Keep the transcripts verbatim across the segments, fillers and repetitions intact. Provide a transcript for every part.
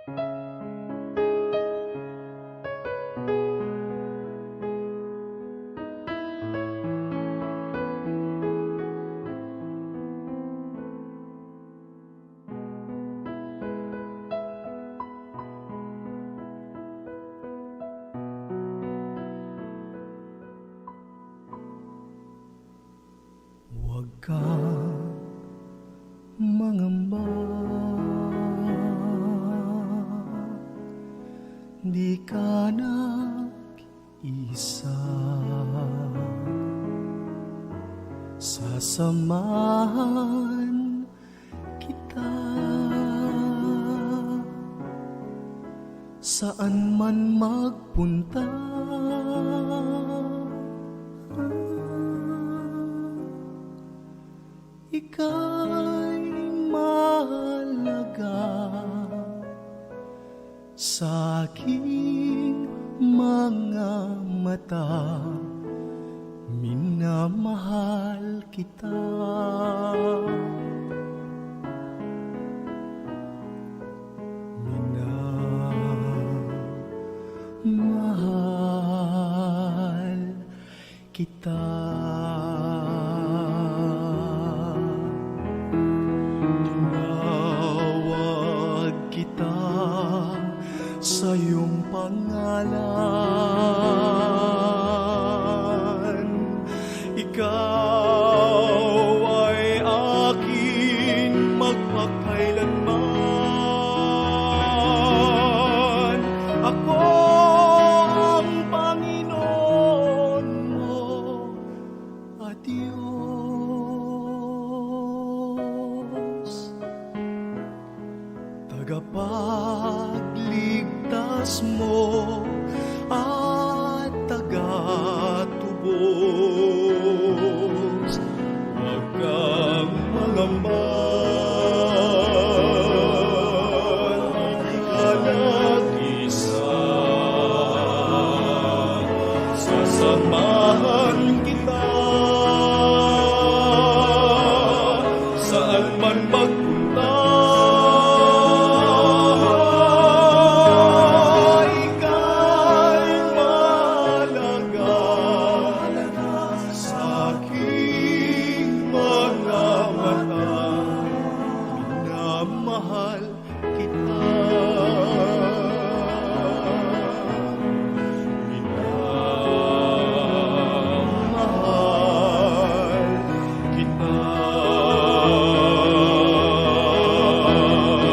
Huwag kang mangamba, di ka na isa. Sasamahan kita saan man magpunta. Ika'y mahalaga sa aking mga mata, minamahal kita. Minamahal kita. Tinawag kita sa iyong pangalan. Ikaw ay akin magpakailanman. Ako ang Panginoon mo, a Diyos, tagapagligtas mo at tagatubos. Huwag kang mangamba, di ka nag-isa. Sasamahan kita saan man magpunta. Ika'y mahalaga sa aking mga mata. Minamahal kita. Minamahal kita.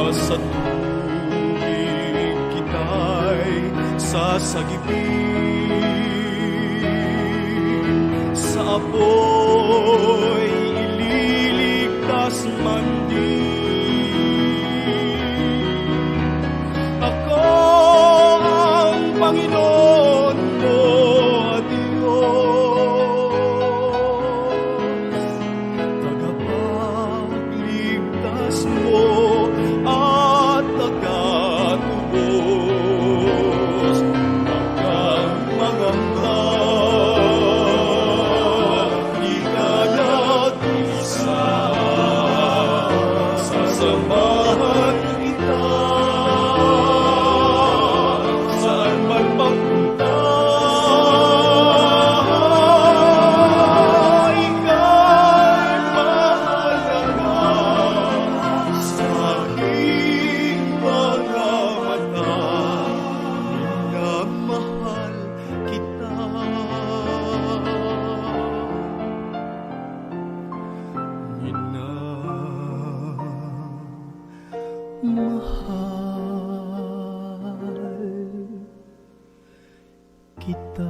Sa tubig kita'y sasagipin, sa apoy ililigtas man din. Ako ang Panginoon mo, a Diyos, tagapagligtas mo at tagatubos. Huwag kang mangamba, di ka nag-isa. Sasamahan kita saan man magpunta. Ika'y mahalaga sa aking mga mata. Minamahal kita. Minamahal kita.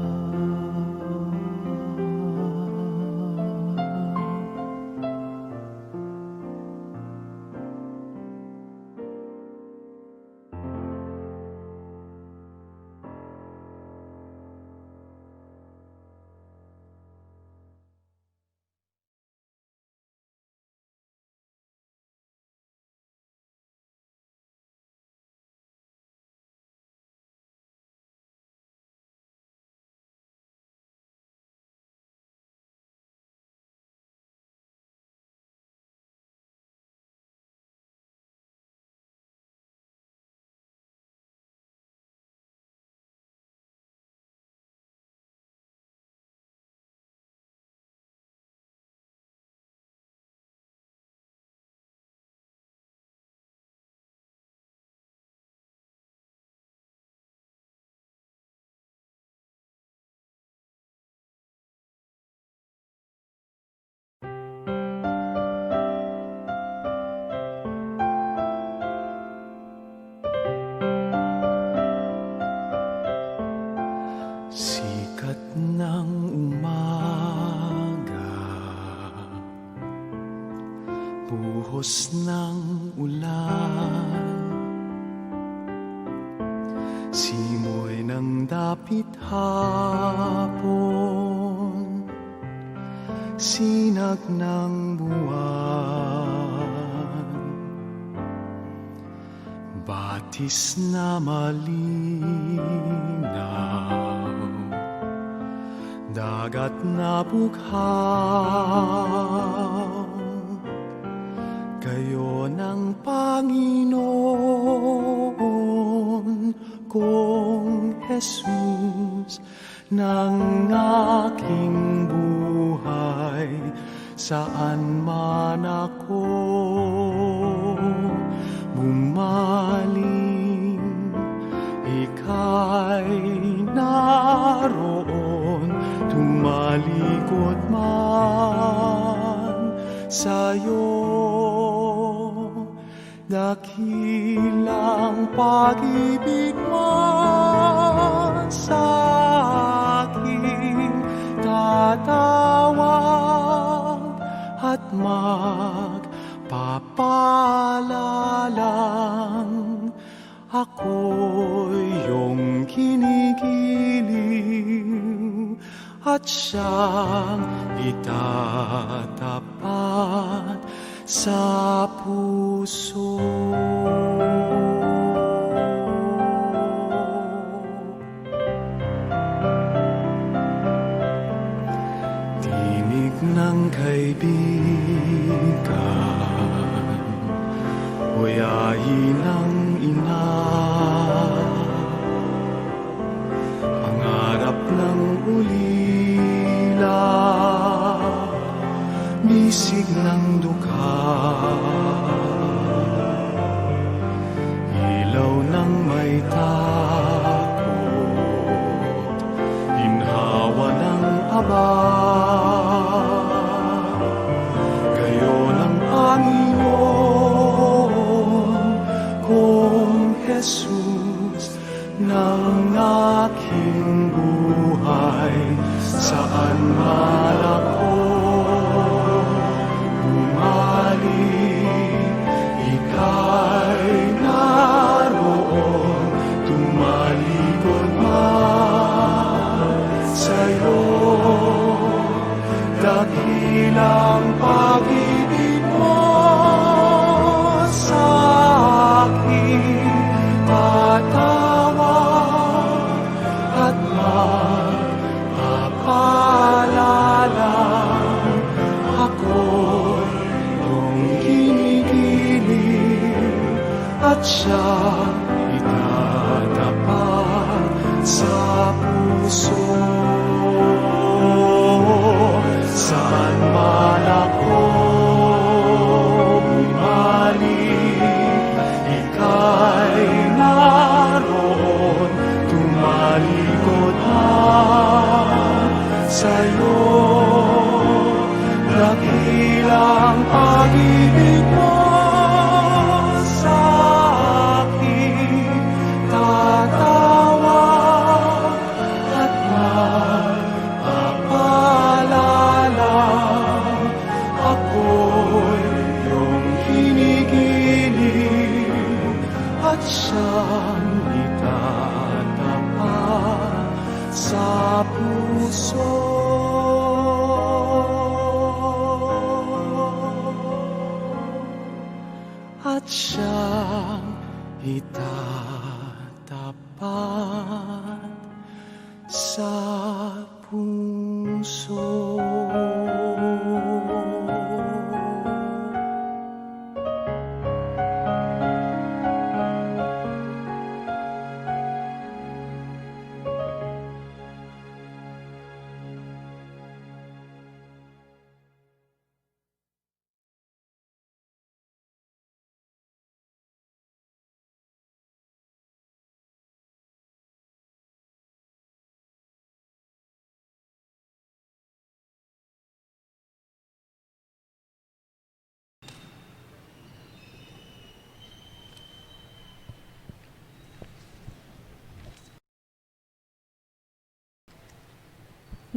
Nang ulan, simoy nang dapit hapon, sinag nang buwan, batis na malinaw, dagat na bughaw, kayo nang Panginoon kong Jesus, nang aking buhay, saan man ako bumaling, ika'y naroon, tumalikod man sa'yo. Dakilang pag-ibig mo sa aking tatawag at magpapalalang ako'y iyong kinigiliw at siyang itatapat sa puso. Tinig ng kaibigan, o yayi ng ina, pangarap ng ulila, bisig ng dukha, ilaw ng may takot, ginhawa ng abang, gayon ang Panginoon kong Jesus, nang aking buhay, saan man ako bumalik, ika'y naroon, tumalikod man sa'yo. Dakilang pag-ibig mo sa akin, tatawag at magpapalalang ako'y iyong kinigiliw at siyang itatapat sa puso. Saan man ako bumalik, ika'y naroon, tumalikod man sa'yo. Dakilang pag-ibig mo sa akin, tatawag at magpapalalang ako'y iyong kinigiliw at siyang itatapat sa puso. At siyang itatapat sa puso.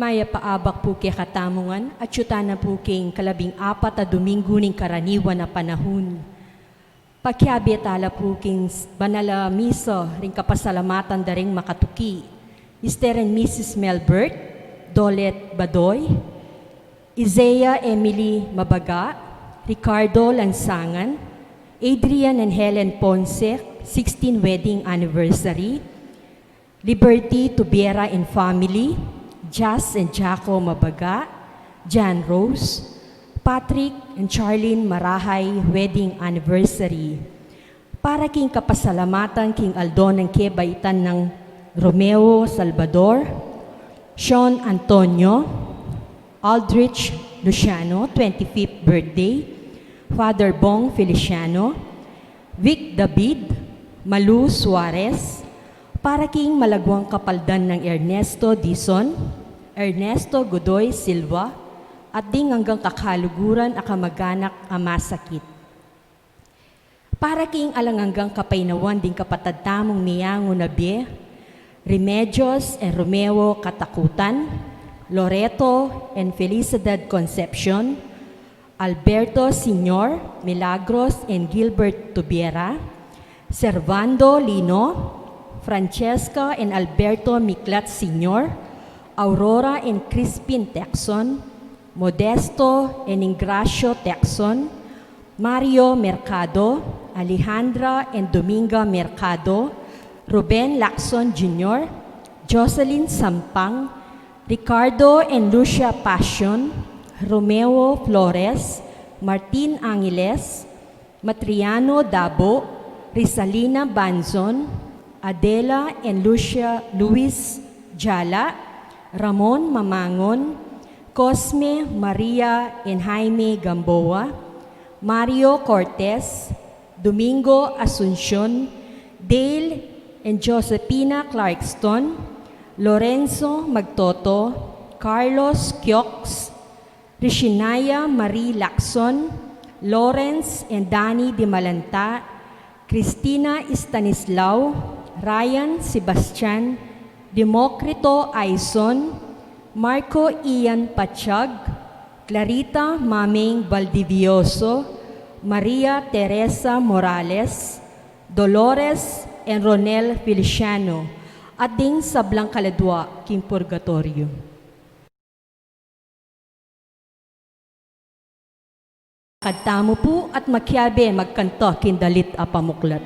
Mayap a abak pu kekatamu ngan, atyu tana pu king kalabing apat a Domingo ning karaniwan a panahun. Pakiabe tala pu king s-, banal a misa ring kapasalamatan da ring makatuki: Mister and Missus Melbert Dolet Badoy, Isaiah Emily Mabaga, Ricardo Lansangan, Adrian and Helen Ponce, sixteen wedding anniversary, Liberty Tubiera and family, Jas and Jaco Mabaga, Jan Rose, Patrick and Charlene Marahay wedding anniversary. Para king kapasalamatan king aldo nang kebaitan nang Romeo Salvador, Sean Antonio, Aldrich Luciano, twenty-fifth birthday, Father Bong Feliciano, Vic David, Malu Suarez, para king malaguang kapaldan nang Ernesto Dizon, Ernesto Godoy Silva, at ding anggang kakaluguran a kamaganak a masakit. Para king alang anggang kapainawan ding kapatad tamung miyangu na bie, Remedios and Romeo Katakutan, Loreto and Felicidad Concepcion, Alberto Senior, Milagros and Gilbert Tubiera, Servando Lino, Francesca and Alberto Miklat Senior, Aurora and Crispin Tecson, Modesto and Ingracio Tecson, Mario Mercado, Alejandra and Dominga Mercado, Ruben Lacson Junior, Jocelyn Sampang, Ricardo and Lucia Passion, Romeo Flores, Martin Angeles, Matriano Dabo, Rizalina Banzon, Adela and Lucia Luis Jala, Ramon Mamangon, Cosme Maria and Jaime Gamboa, Mario Cortez, Domingo Asuncion, Dale and Josefina Clarkston, Lorenzo Magtoto, Carlos Quiox, Rishinaya Marie Lacson, Lawrence and Danny Dimalanta, Christina Stanislao, Ryan Sebastian, Democrito Aison, Marco Ian Patiag, Clarita Maming Valdivioso, Maria Teresa Morales, Dolores and Ronel Feliciano, at ding sablang kaladua king purgatoryo. Kanta mu pu at makiabe magkanta king dalit a pamuklat.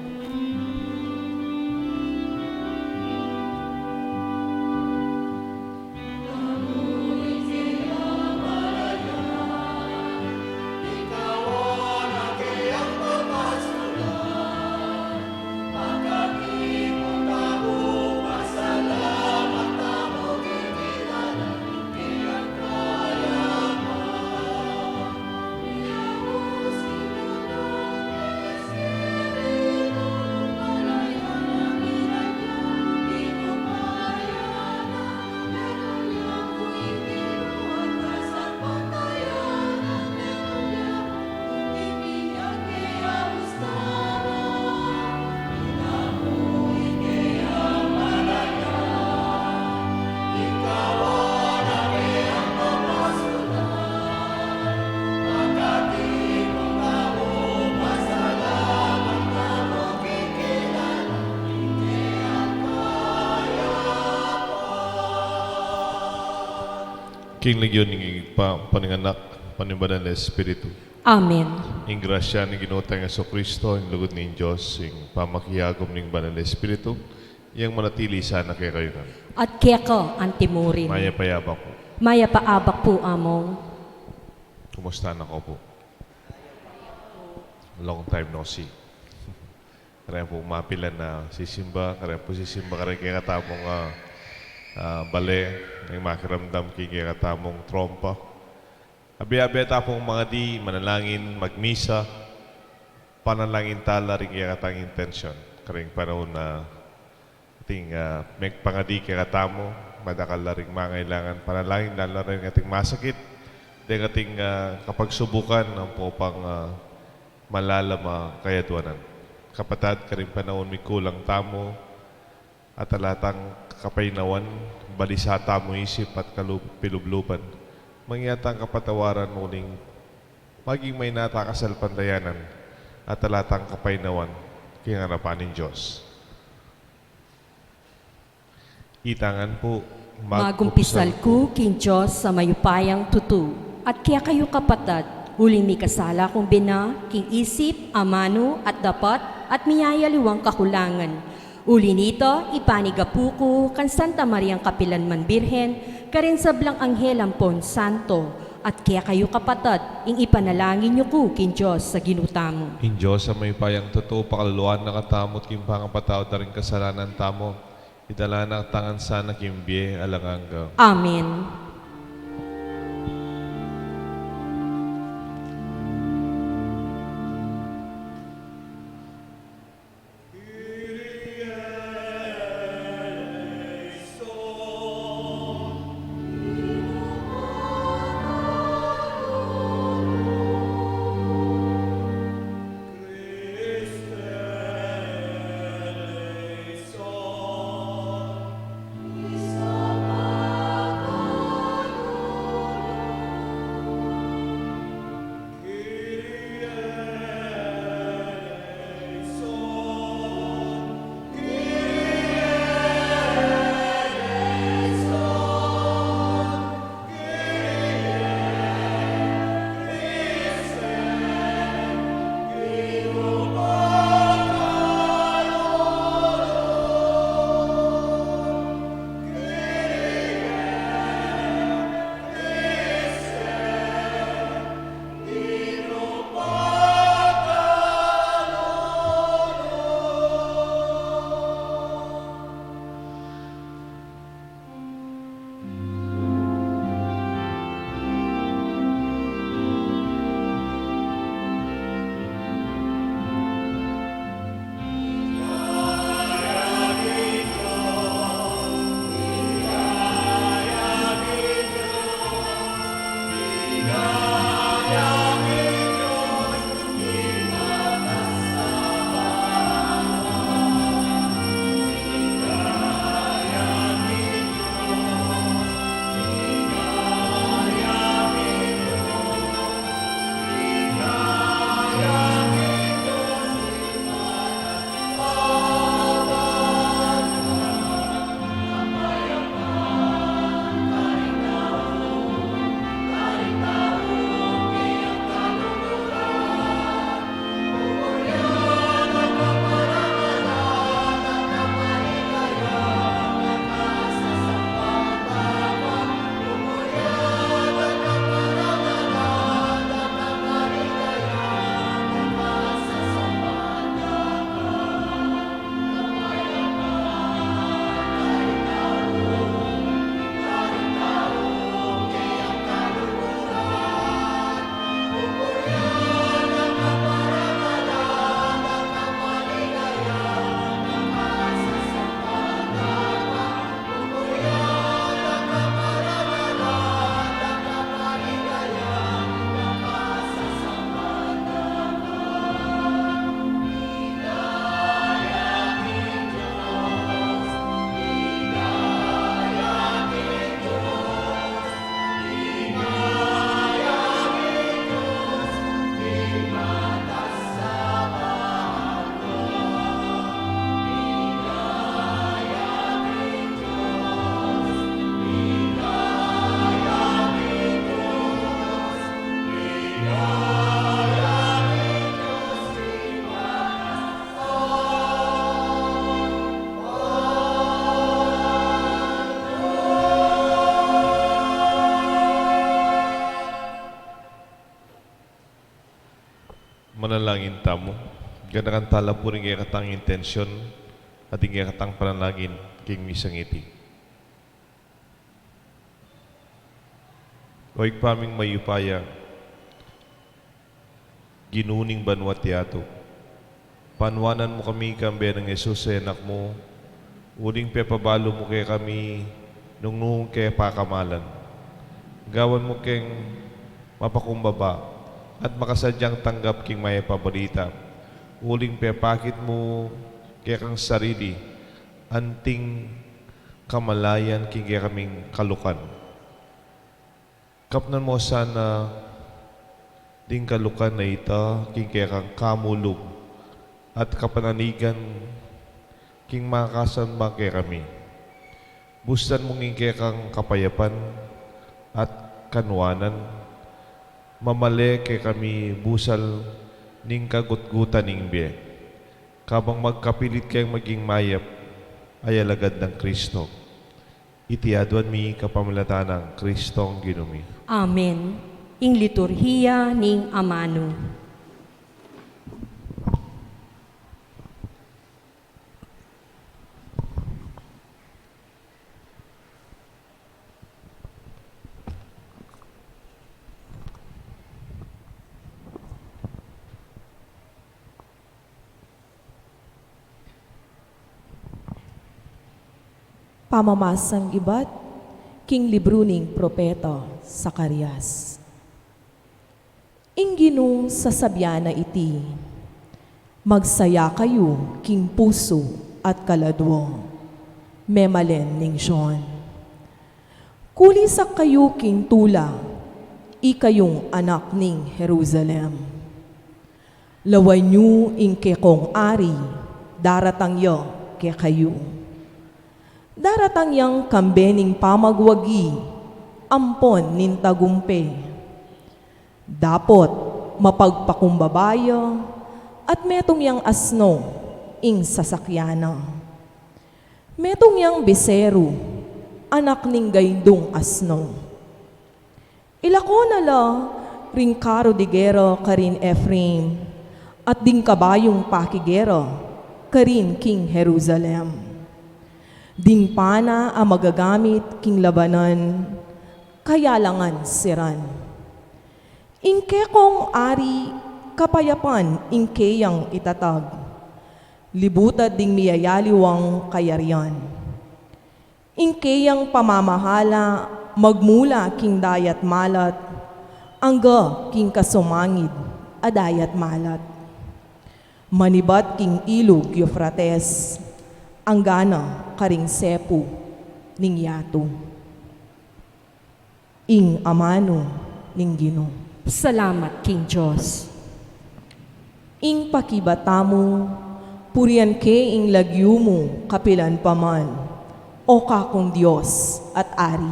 King lagyu ning Ibpa, ampo ning Anak, ampo ning Banal a Espiritu. Amen. Ing grasya ning Ginu tang Jesucristo, ing lugud ning Dios, ing pamakiagum ning Banal a Espiritu, yang manatili sana kekayu ngan. At keka antimurin. Mayap a abak pu. Mayap a abak pu, Among. Kumusta na kayu pu? Long time no see. Kareng pung mapilan a sisimba, kareng pung sisimba, kareng kekatamung, ah, ah, bale, ing makiramdam king kekatamung trompa. Abe-abe ta pung mangadi, manalangin, magmisa, panalangin tala ring kekatang intensyon. Kareng panaun a ating, ah, megpangadi kekatamu, madakal la ring mangailangan panalangin, lalo na ring ating masakit, deng ating, ah, kapagsubukan, ampo pang, ah, malalam a kayadwanan. Kapatad, karing panaun mikulang tamu, at ala tang kapaynawan, balisa tamu isip at kalu-, pilubluban, mangyaring kapatawaran uling maging mayna ta kasalpantayanan at ala tang kapaynawan king arapan ning Dios. Ita ngan pu, magkumpisal ku king Dios a mayupayang tutu, at kekayu kapatad, uling mikasala kung bina king isip, amanu, at dapat, at miyayaliwang kakulangan. Uli nita, ipanigapu ku kang Santa Mariang kapilan man Birhen, karing sablang anghel ampon santo, at kekayu kapatad, ing ipanalangin yu ku king Dios a Ginu tamu. Ing Dios a mayupayang tutu, pakaluluan na katamu at king pangapatawad da ring kasalanan tamu, idala na katamu ngan sana king bie alang angga. Amen. Manalangin tamu. Ganakan tala pu ring kekatang intensyon at ing kekatang panalangin king misang iti. O Ibpa ming mayupaya, Ginu ning banua't yatu, panuanan mu kami kambe nang Jesus a Anak mu, uling pepabalu mu kekami nung nu ke pakamalan. Gawan mu keng mapakumbaba at makasadyang tanggap king mayap a balita, uling pepakit mu kekang sarili anting kamalayan king kekaming kalukan. Kapnan mo sana ding kalukan a ita king kekang kamulug at kapanaligan king makasambang kekami. Bustan mu king kekang kapayapan at kanuanan, mamale kekami busal ning kagutgutan ning bie, kabang magkapilit keng maging mayap a alagad nang Kristo. Iti aduan mi kapamilatan nang Kristong Ginu mi. Amen. Ing liturhiya ning amanu. Pamamasang ibat king libru ning propeta Zacarias. Ing Ginu sasabian na iti, magsaya kayu king pusu at kaladwa, memalen ning Sion. Kulisak kayu king tula, ikayung anak ning Jerusalem. Lawan yu ing kekong ari, daratang ya kekayu. Daratang yang kambe ning pamagwagi, ampon ning tagumpe. Dapot mapagpakumbaba ya, at metung yang asno ing sasakyan na. Metung yang beseru, anak ning gaindung asno. Ilako na la ring karu di gera karin Efraim, at ding kabayung pakigera karin king Jerusalem. Ding pana a magagamit king labanan, kayalangan siran. Ing kekong ari, kapayapan ing keyang itatag. Libutad ding miyayaliwang kayarian. Ing keyang pamamahala magmula king dayat malat, angga king kasumangid a dayat malat. Manibat king ilug Eufrates, anggana karing sepu ning yatu. Ing amanu ning Ginu. Salamat king Dios. Ing pakibat tamu, purian ke ing lagyu mu kapilan pa man, o kakung Dios at Ari.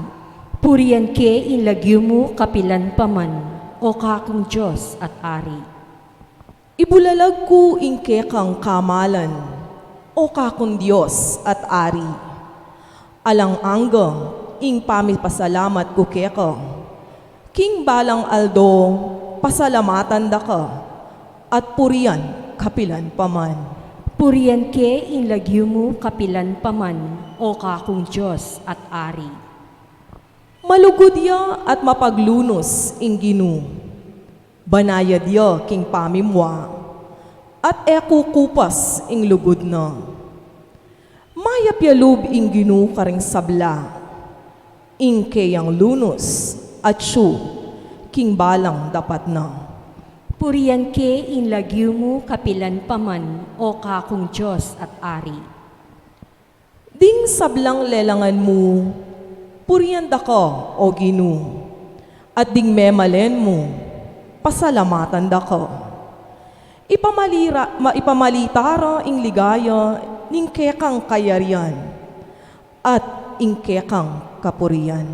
Purian ke ing lagyu mu kapilan pa man, o kakung Dios at Ari. Ibulalag ku ing kekang kamalan, o kakung Dios at Ari. Alang angga ing pamipasalamat ku keka. King balang aldo, pasalamatan da ka, at purian kapilan pa man. Purian ke ing lagyu mu kapilan pa man, o kakung Dios at Ari. Malugud ya at mapaglunus ing Ginu. Banayad ya king pamimua, at e kukupas ing lugud na. Mayap ya lub ing Ginu karing sabla, ing keyang lunus atyu king balang dapat na. Purian ke ing lagyu mu kapilan pa man, o kakung Dios at Ari. Ding sablang lelangan mu, purian da ka, o Ginu, at ding memalen mu, pasalamatan da ka. Ipamalira-, ma-, ipamalita ra ing ligaya ning kekang kayarian at ing kekang kapurian.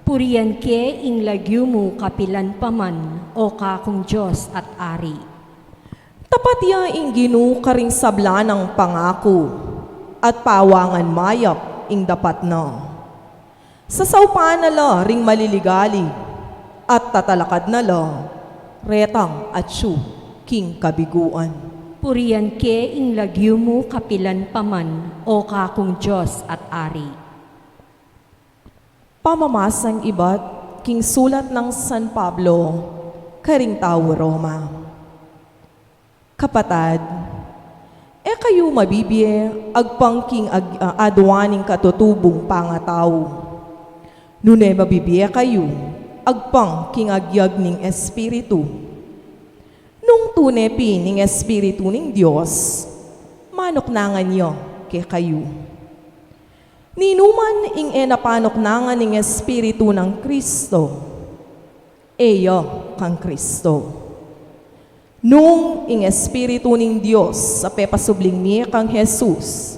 Purian ke ing lagyu mu kapilan pa man, o kakung Dios at Ari. Tapat ya ing Ginu karing sabla nang pangaku, at pawangan mayap ing dapat na. Sasaupan na la ring maliligalig, at tatalakad na la retang atyu king kabiguan. Purian ke ing lagyu mu kapilan pa man, o kakung Dios at Ari. Pamamasang ibat king sulat nang San Pablo karing tau Roma. Kapatad, e kayu mabibie agpang king ag-, a-, aduan ning katutubung pangatau. Nune mabibie kayu agpang king agyag ning Espiritu. Nung tune pin ing Espiritu ning Dios, manuknangan ya kekayu. Ninuman ing e na panuknangan ning Espiritu nang Kristo, e ya kang Kristo. Nung ing Espiritu ning Dios a pepasubling mie kang Jesus,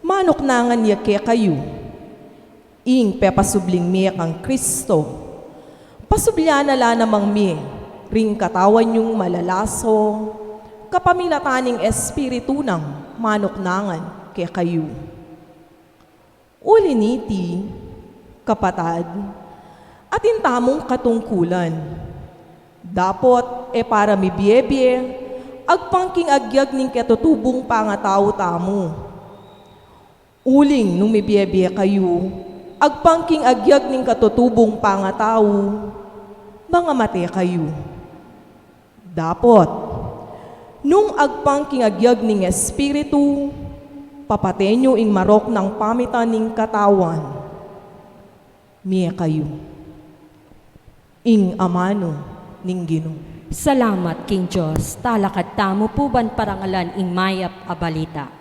manuknangan ya kekayu. Ing pepasubling mie kang Kristo, pasublian na la namang mie ring katawan yung malalaso, kapamilatan ning Espiritu nang manuknangan kekayu. Uli niti, kapatad, atin tamung katungkulan. Dapot e para mibiebie, agpang king agyag ning katutubung pangatau tamu. Uling nung mibiebie kayu, agpang king agyag ning katutubung pangatau, mangamate kayu. Dapot, nung agpang king agyag ning Espiritu, papaten yu ing marok nang pamitan ning katawan. Mie kayu. Ing amanu ning Ginu. Salamat king Dios. Talakad tamu pu ban parangalan ing mayap a balita.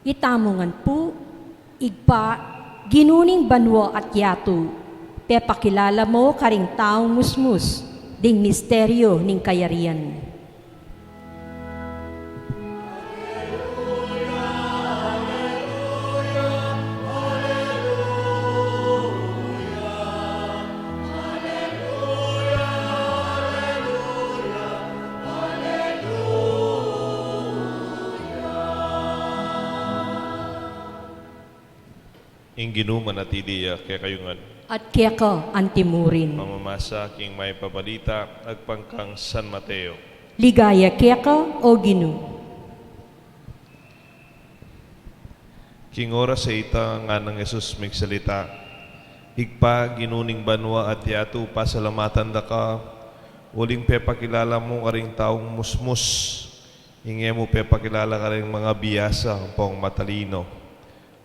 Itamu ngan pu, Ibpa, Ginu ning banua at yatu, pepakilala mu karing taung musmus ding misteryu ning kayarian. Ing Ginu manatili ya kekayu ngan. At keka antimurin. Pamamasa king mayap a balita agpang kang San Mateo. Ligaya keka, O Ginu. King oras a ita, nganang Jesus migsalita, Ibpa, Ginu ning banua at yatu, pasalamatan da ka, uling pepakilala mu karing taung musmus ing e mu pepakilala karing mangabiasa ampong matalino.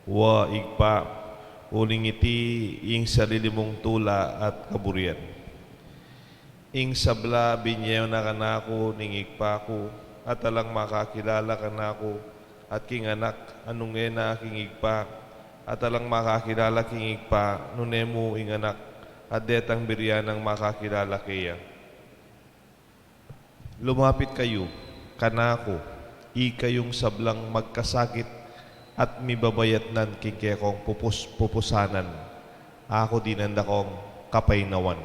Wa, Ibpa, uling iti ing sarili mung tula at kaburian. Ing sabla binie na kanaku ning Ibpa ku, at alang makakilala kanaku at king Anak a nung e na king Ibpa, at alang makakilala king Ibpa nune mu ing Anak, at detang birian nang makakilala keya. Lumapit kayu kanaku, ikayung sablang magkasakit at mibabayatnan king kekong pupus-, pupusanan, aku dinan da kong kapaynawan.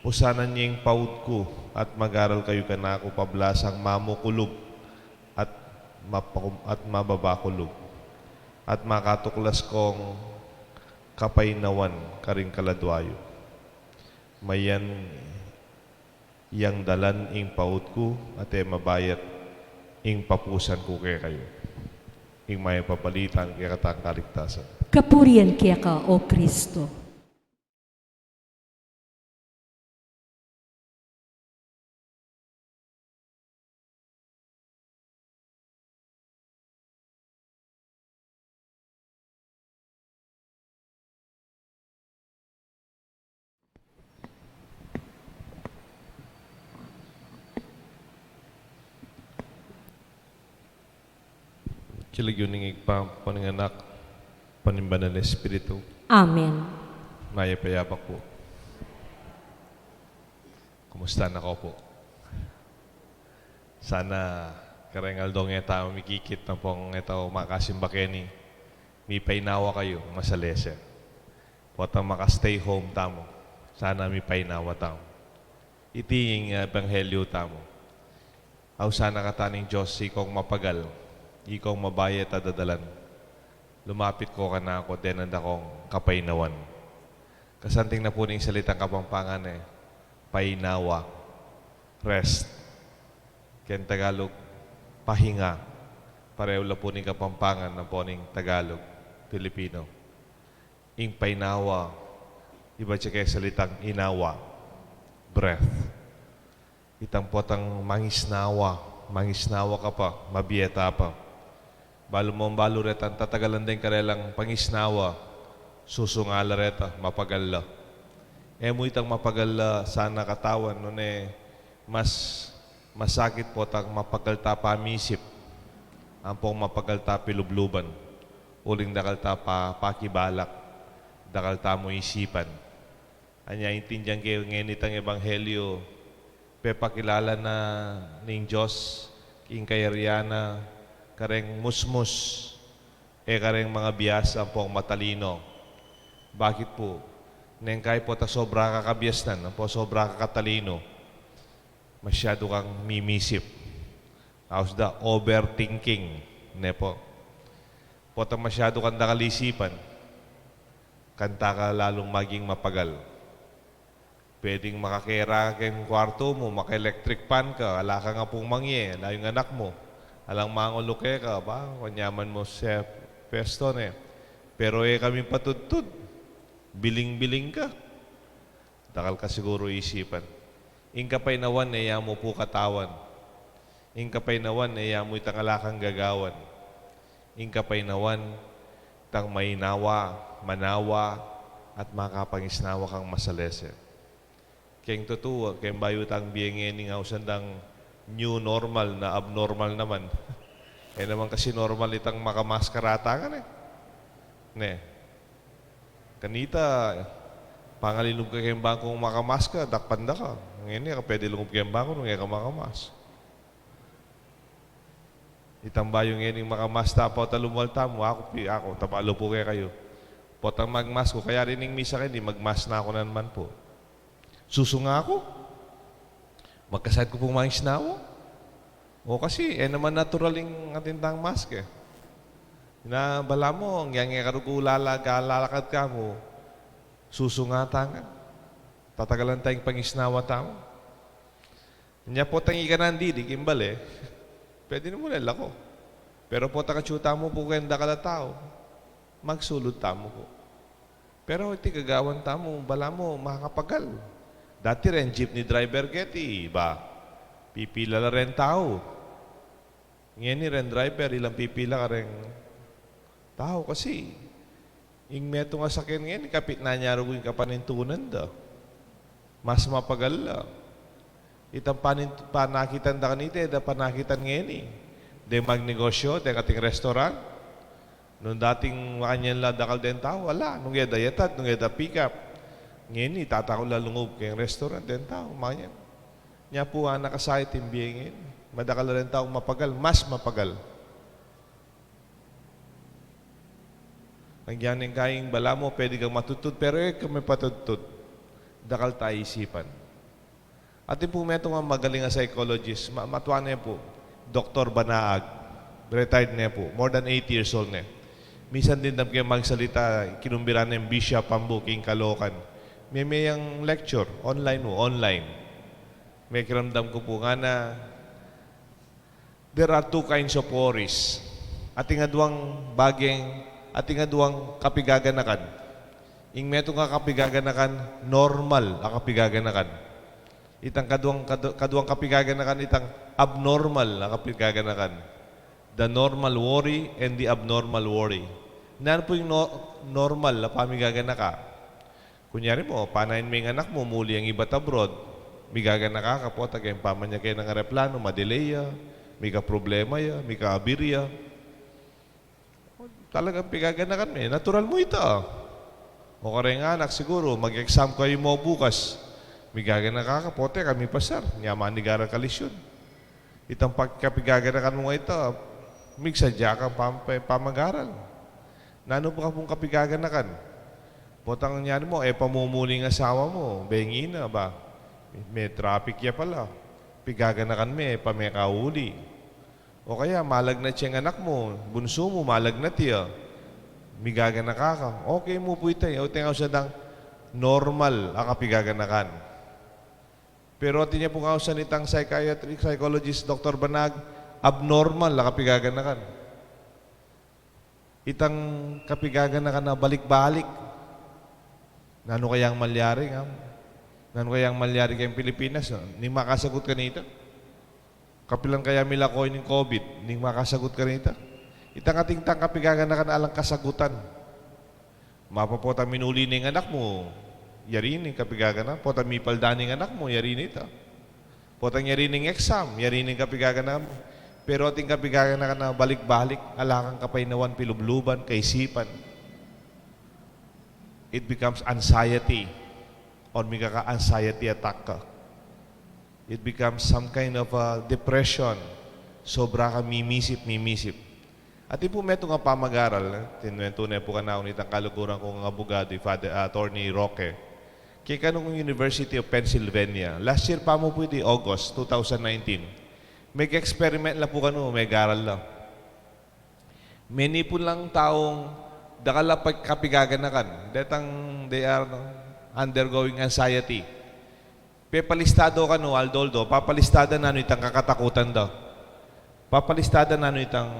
Pusanan ye ing paud ku at mag-aral kayu kanaku pablasang mamukulub at mapakum-, at mababakulub, at makatuklas kong kapaynawan karing kaladua yu. Mayan yang dalan ing paud ku at e mabayat ing papusan ku kekayu. Ing mayap a balita ning kekatang kaligtasan. Kapurian keka, O Kristo. King lagyu ning Ibpa, ampo ning Anak, ampo ning Banal a Espiritu. Amen. Mayap a yabak pu. Kumusta na kayu pu? Sana kareng aldo e tamu mikikit ampong e tamu makasimba keni, mipainawa kayu, masalese. Potang maka-stay home tamu, sana mipainawa tamu. Iti ing ebanghelyu tamu. Ausan na kata ning Dios, ikong mapagal, ikong mabayat a dadalan. Lumapit ko kanaku, denan da kong kapaynawan. Kasanting na pu ning salitang Kapampangan e, painawa, rest. King Tagalog, pahinga. Pareho la pu ning Kapampangan ampo ning Tagalog, Filipino. Ing painawa, ibat ya keng salitang inawa, breath. Itang potang mangisnawa, mangisnawa ka pa, mabie ta pa. Balu mong balu retang tatagalan deng karelang pangisnawa, susunga la reta, mapagal la. E mu itang mapagal la sana katawan, nune mas masakit potang mapagal ta pamisip ampong mapagal ta pilubluban, uling dakal ta pa, pakibalak, dakal ta mu isipan. Anya, intindian ke ngeni itang ebanghelyo, pepakilala na ning Dios ing kayarian na kareng musmus, e kareng mga bias ampong matalino. Bakit pu? Neng kai pota sobra ka kabiasnan ampong sobra ka katalino, masyadu kang mimisip. Aus da overthinking, ne pu? Pota masyadu kang dakal isipan, kanta ka lalung maging mapagal. Pwedeng makakera ka keng kwartu mu, maka-electric fan ka, ala ka nga pung mangye, ala yung anak mu, alang mangulu keka, ba, kanyaman mu sa pwesto, ne. Pero e ka mipatudtud, biling-biling ka. Dakal ka siguru isipan. Ing kapainawan, e ya mu pu katawan. Ing kapainawan, e ya mu itang ala kang gagawan. Ing kapainawan, itang mainawa, manawa, at makapangisnawa kang masalese. Keng tutu, keng bayu tang bie ngeni, ausan dang new normal na abnormal naman. E naman kasi normal itang makamaskara ta ngan e. Ne. Kanita, pangalinub ka keng bangkung makamaska, dakpan da ka. Ngeni, e ka pwede lungub keng bangku nung e ka makamask. Itang bayu ngeni makamask ta, pota lumual tamu, aku pi, aku, tabalu pu kekayu. Potang magmask ku, kaya rin ing misa keni, magmask na ku naman pu. Susunga ku? Magkasakit ku pung mangisnawa? O kasi, e naman natural ing atin tang mask e. Na balamu, ngyang e karugu lalaga, lalakad ka mu, susunga ta ngan. Tatagalan ta ing pangisnawa tamu. Nya potang ika nandidi king bale, pwede na mu rin lako. Pero potang atsu tamu pu keng dakal a tau, magsulud tamu pu. Pero iti gagawan tamu, balamu, makapagal. Dati reng jeepney driver keti, ba, pipila la reng tau. Ngeni reng driver, ilang pipila kareng tau kasi ing metung a sakyan ngeni, kapit na nya rugu ing kapanintunan da. Mas mapagal la. Itang panin-, panakitan da kanita, e da panakitan ngeni. Deng magnegosyo, deng ating restaurant. Nung dating makanyan la dakal deng tau, ala, nung e da yatad, nung e da pick up. Ngeni, tatakul la lungub keng restaurant deng tau, makanyan. Nya pu, anak, kasakit ing bie ngeni. Madakal la reng tau mapagal, mas mapagal. Agyang neng kai, balamu, pwede kang matudtud, pero e ka mipatudtud. Dakal ta isipan. Atin pu metung a magaling a psychologist, ma-, matua ne pu, Doktor Banaag, retired ne pu, more than eighty years old ne. Misan dimdam ke magsalita, kinumbiran neng Bishop Hambu king Caloocan. Meme yang lecture, online mu, online. Mekiramdam ku pu ngana, there are two kinds of worries. Atin aduang bageng, atin aduang kapigaganakan. Ing metung a kapigaganakan, normal a kapigaganakan. Itang kaduang, kadu-, kaduang kapigaganakan, itang abnormal a kapigaganakan. The normal worry and the abnormal worry. Nanu pu ing no-, normal a pamigaganaka? Kunyari mu, panayan me ing anak mu, muli yang ibat abroad, migaganaka ka, pota keng pamanyake nang aeroplano, ma-delay ya, mika problema ya, mika-abir ya. Talagang pigaganakan me, natural mu ita. O kareng anak siguru, mag-exam kayu mu bukas, migaganaka ka, pota e ka mipasar, nya manigaral ka lesyun. Itang pag-, kapigaganakan mu nga ita, migsadya kang pam-, pamagaral. Nanu pa ka pung kapigaganakan? Potang nanu mu, e pa mumuli ing asawa mu, bengi na ba? Me-traffic ya pala. Pigaganakan me, e pa me kauli. O kaya, malagnat ya ing anak mu, bunsu mu, malagnat ya. Migaganaka ka. Okay mu pu ita, o, itang ausan dang normal a kapigaganakan. Pero atin ya pung ausan itang psychiatric psychologist, Doktor Banaag, abnormal a kapigaganakan. Itang kapigaganakan a balik-balik. Nanu kayang malyari, ngam? Nanu kayang malyari keng Pilipinas, no? Ning makasagut kanita? Kapilan kaya milako ining COVID? Ning makasagut kanita? Itang atin tang kapigaganakan alang kasagutan. Mapapota minuli ning anak mu, yari ning kapigaganakan. Pota mipalda ning anak mu, yari nita. Potang yari ning exam, yari ning kapigaganakan mu. Pero atin kapigaganakan a balik-balik, ala kang kapaynawan, pilubluban, kaisipan. It becomes anxiety, or mika ka anxiety attack ka. It becomes some kind of a depression. Sobra ka mimisip, mimisip. Atin pu metung a pamag-aral, eh, tinwentu ne pu kanaku nitang kaluguran kung abogado, i Father, ah, Attorney Roque, kekanu kung University of Pennsylvania. Last year pa mu pu iti, August two thousand nineteen. Meg-experiment la pu kanu, meg-aral la. Menipun lang taung dakal a pag-, kapigaganakan. Detang they are undergoing anxiety. Pepalista da kanu, aldo-aldo, papalista da nanu itang kakatakutan da. Papalista da nanu itang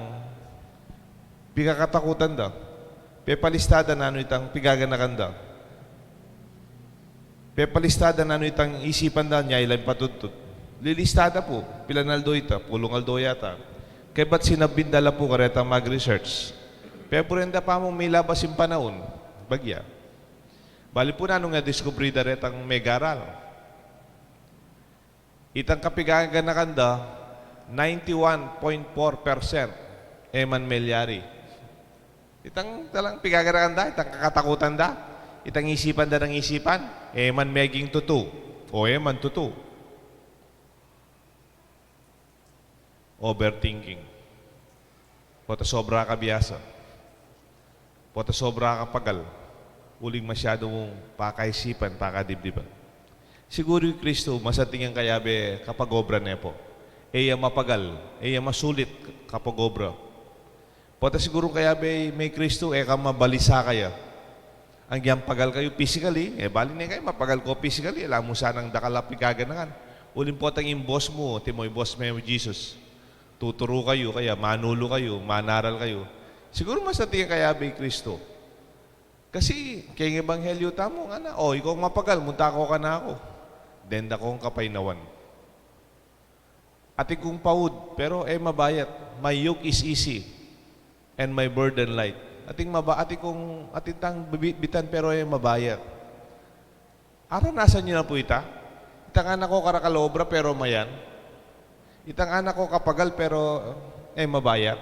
pikakatakutan da. Pepalista da nanu itang pigaganakan da. Pepalista da nanu itang isipan da, nya ila patudtud. Lilista da pu, pilan aldo ita, pulung aldo yata. Kaybat sinabin da la pu karetang mag-research. Peburen da pa mu milabas ing panaun. Bagya. Bali pu nanu ing diskubri da retang megaral. Itang kapigaganakan da, ninety-one point four percent e man melyari. Itang talang pigaganakan da, itang kakatakutan da, itang isipan da nang isipan, e man meging tutu, o e man tutu. Overthinking. Pota sobra ka biasa. Pota sobra ka pagal. Uling masyadu mung pakaisipan, pakadibdiban. Siguru i Kristu, masanting yang kayabe kapag-obra ne pu. E ya mapagal, e ya masulit kapag-obra. Pota siguru kayabe i Kristu, e ka mabalisa kaya. Agyang pagal kayu physically, e bali ne kayu mapagal ko physically, ala mu sanang dakal a pigaganakan. Uling potang ing boss mu, timo i boss me, Jesus. Tuturu kayu, kaya manulu kayu, manaral kayu. Siguru masanting yang kayabe i Kristu. Kasi, keng ebanghelyu tamu, ngana, o, ikaw mapagal, munta ko kanaku. Denda kong kapaynawan. Atin kung paud, pero e mabayat. My yoke is easy and my burden light. Atin maba-, atin kung, atin tang bibitbitan, pero e mabayat. Aranasan yu na pu ita? Itang anak ko karakal obra, pero mayan. Itang anak ko kapagal, pero e mabayat.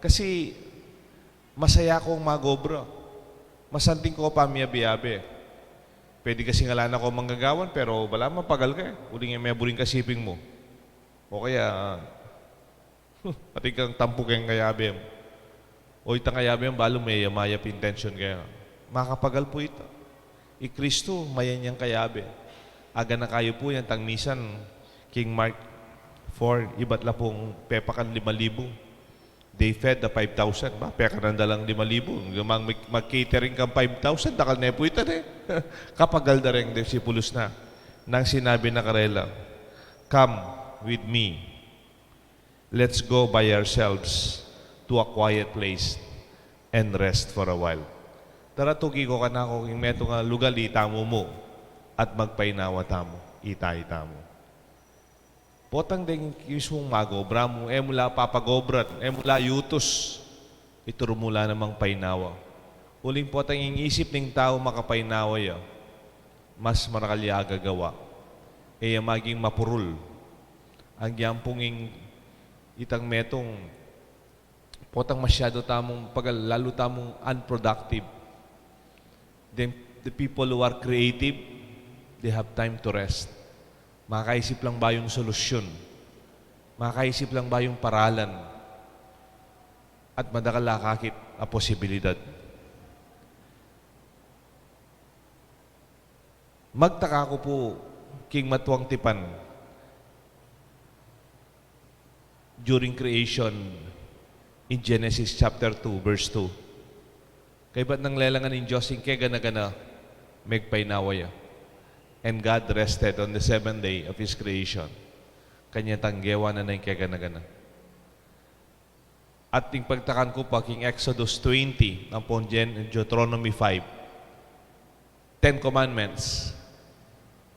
Kasi masaya kong mag-obra. Masanting ko pamiyabe-abe. Pwede kasing ala na kong manggagawan, pero bala mapagal ka e. Uling e me buring kasiping mu. O kaya, atin kang tampu keng kayabe mu. O itang kayabe mu, balu me ya mayap ing intensyon kaya. Makapagal pu ita. I Kristu, mayan yang kayabe. Aganaka yu pu yan, tang misan, king Mark four, ibat la pung pepakan lima libu. They fed the five thousand, ba? Pekanan da lang lima libu. Mang mag-, mag-catering kang five thousand, dakal ne pu ita ne. Kapagal da reng disipulus na. Nang sinabi na karela, "Come with me. Let's go by ourselves to a quiet place and rest for a while." Tara, tuki ko kanaku king metung a lugal, itamu mu, at magpainawa tamu, ita-ita mu. Potang deng mismung mag-obra mu, e mu la papag-obran, e mu la yutus, ituru mu la namang painawa. Uling potang ing isip ning tau makapainawa ya, mas marakal ya agagawa. E ya maging mapurul. Agyang pung ing itang metung, potang masyadu tamung pagal-, lalu tamung unproductive. Then, the people who are creative, they have time to rest. Makaisip lang bayung solusyun. Makaisip lang bayung paralan. At madakal a akakit a posibilidad. Magtaka ku pu king matuang tipan during creation in Genesis chapter two, verse two. Kaybat nang lelangan ning Dios ing kegana-gana, megpainawa ya. And God rested on the seventh day of His creation. Kanya tang gewa na ing kegana-gana. At ing pagtakan ku pa king Exodus twenty, ampong Gen-, Deuteronomy five. Ten Commandments.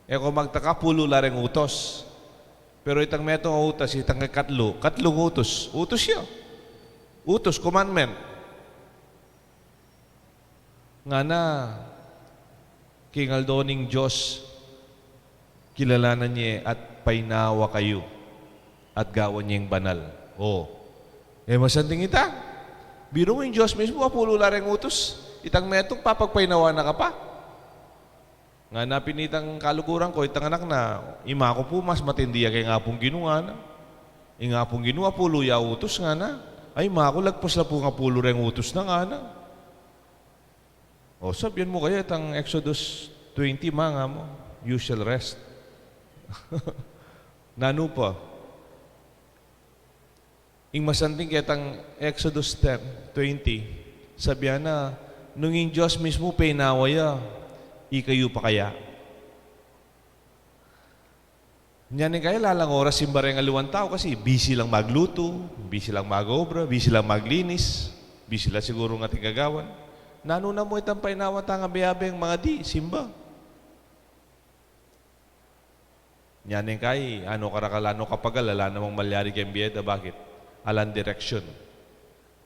E ko magtaka, pulu la reng utus. Pero itang metung a utus, itang katlu, katlung utus. Utus ya. Utus, commandment. Ngana, king aldo ning Dios, kilalanan ye at painawa kayu, at gawan yeng banal. O. E masanting ita. Biru mu ing Dios mismu, apulu la reng utus. Itang metung, papagpainawa na ka pa. Ngana pin itang kaluguran ku, itang anak na, ima ku pu mas matindi ya keng Apung Ginu, ngana. Ing Apung Ginu, apulu ya utus, ngana. Ay, ima ku, lagpas la pung apulu reng utus na, ngana. O, sabyan mu kaya itang Exodus twenty, ima, ngana mu, "You shall rest." Nanu pa? Ing masanting ketang Exodus ten twenty, sabyan na, nung ing Dios mismu painawa ya, ikayu pa kaya? Nya ning kaya, ala lang oras simba reng aliwang tau kasi busy lang maglutu, busy lang mag-obra, busy lang maglinis, busy lang siguru ing ating gagawan. Nanu na mu itang painawa tang abe-abeng mangadi, simba? Nya ning kaya, ano ka ra ka, ano kapagal, ala namang malyari keng bie da, bakit? Alang direksyon.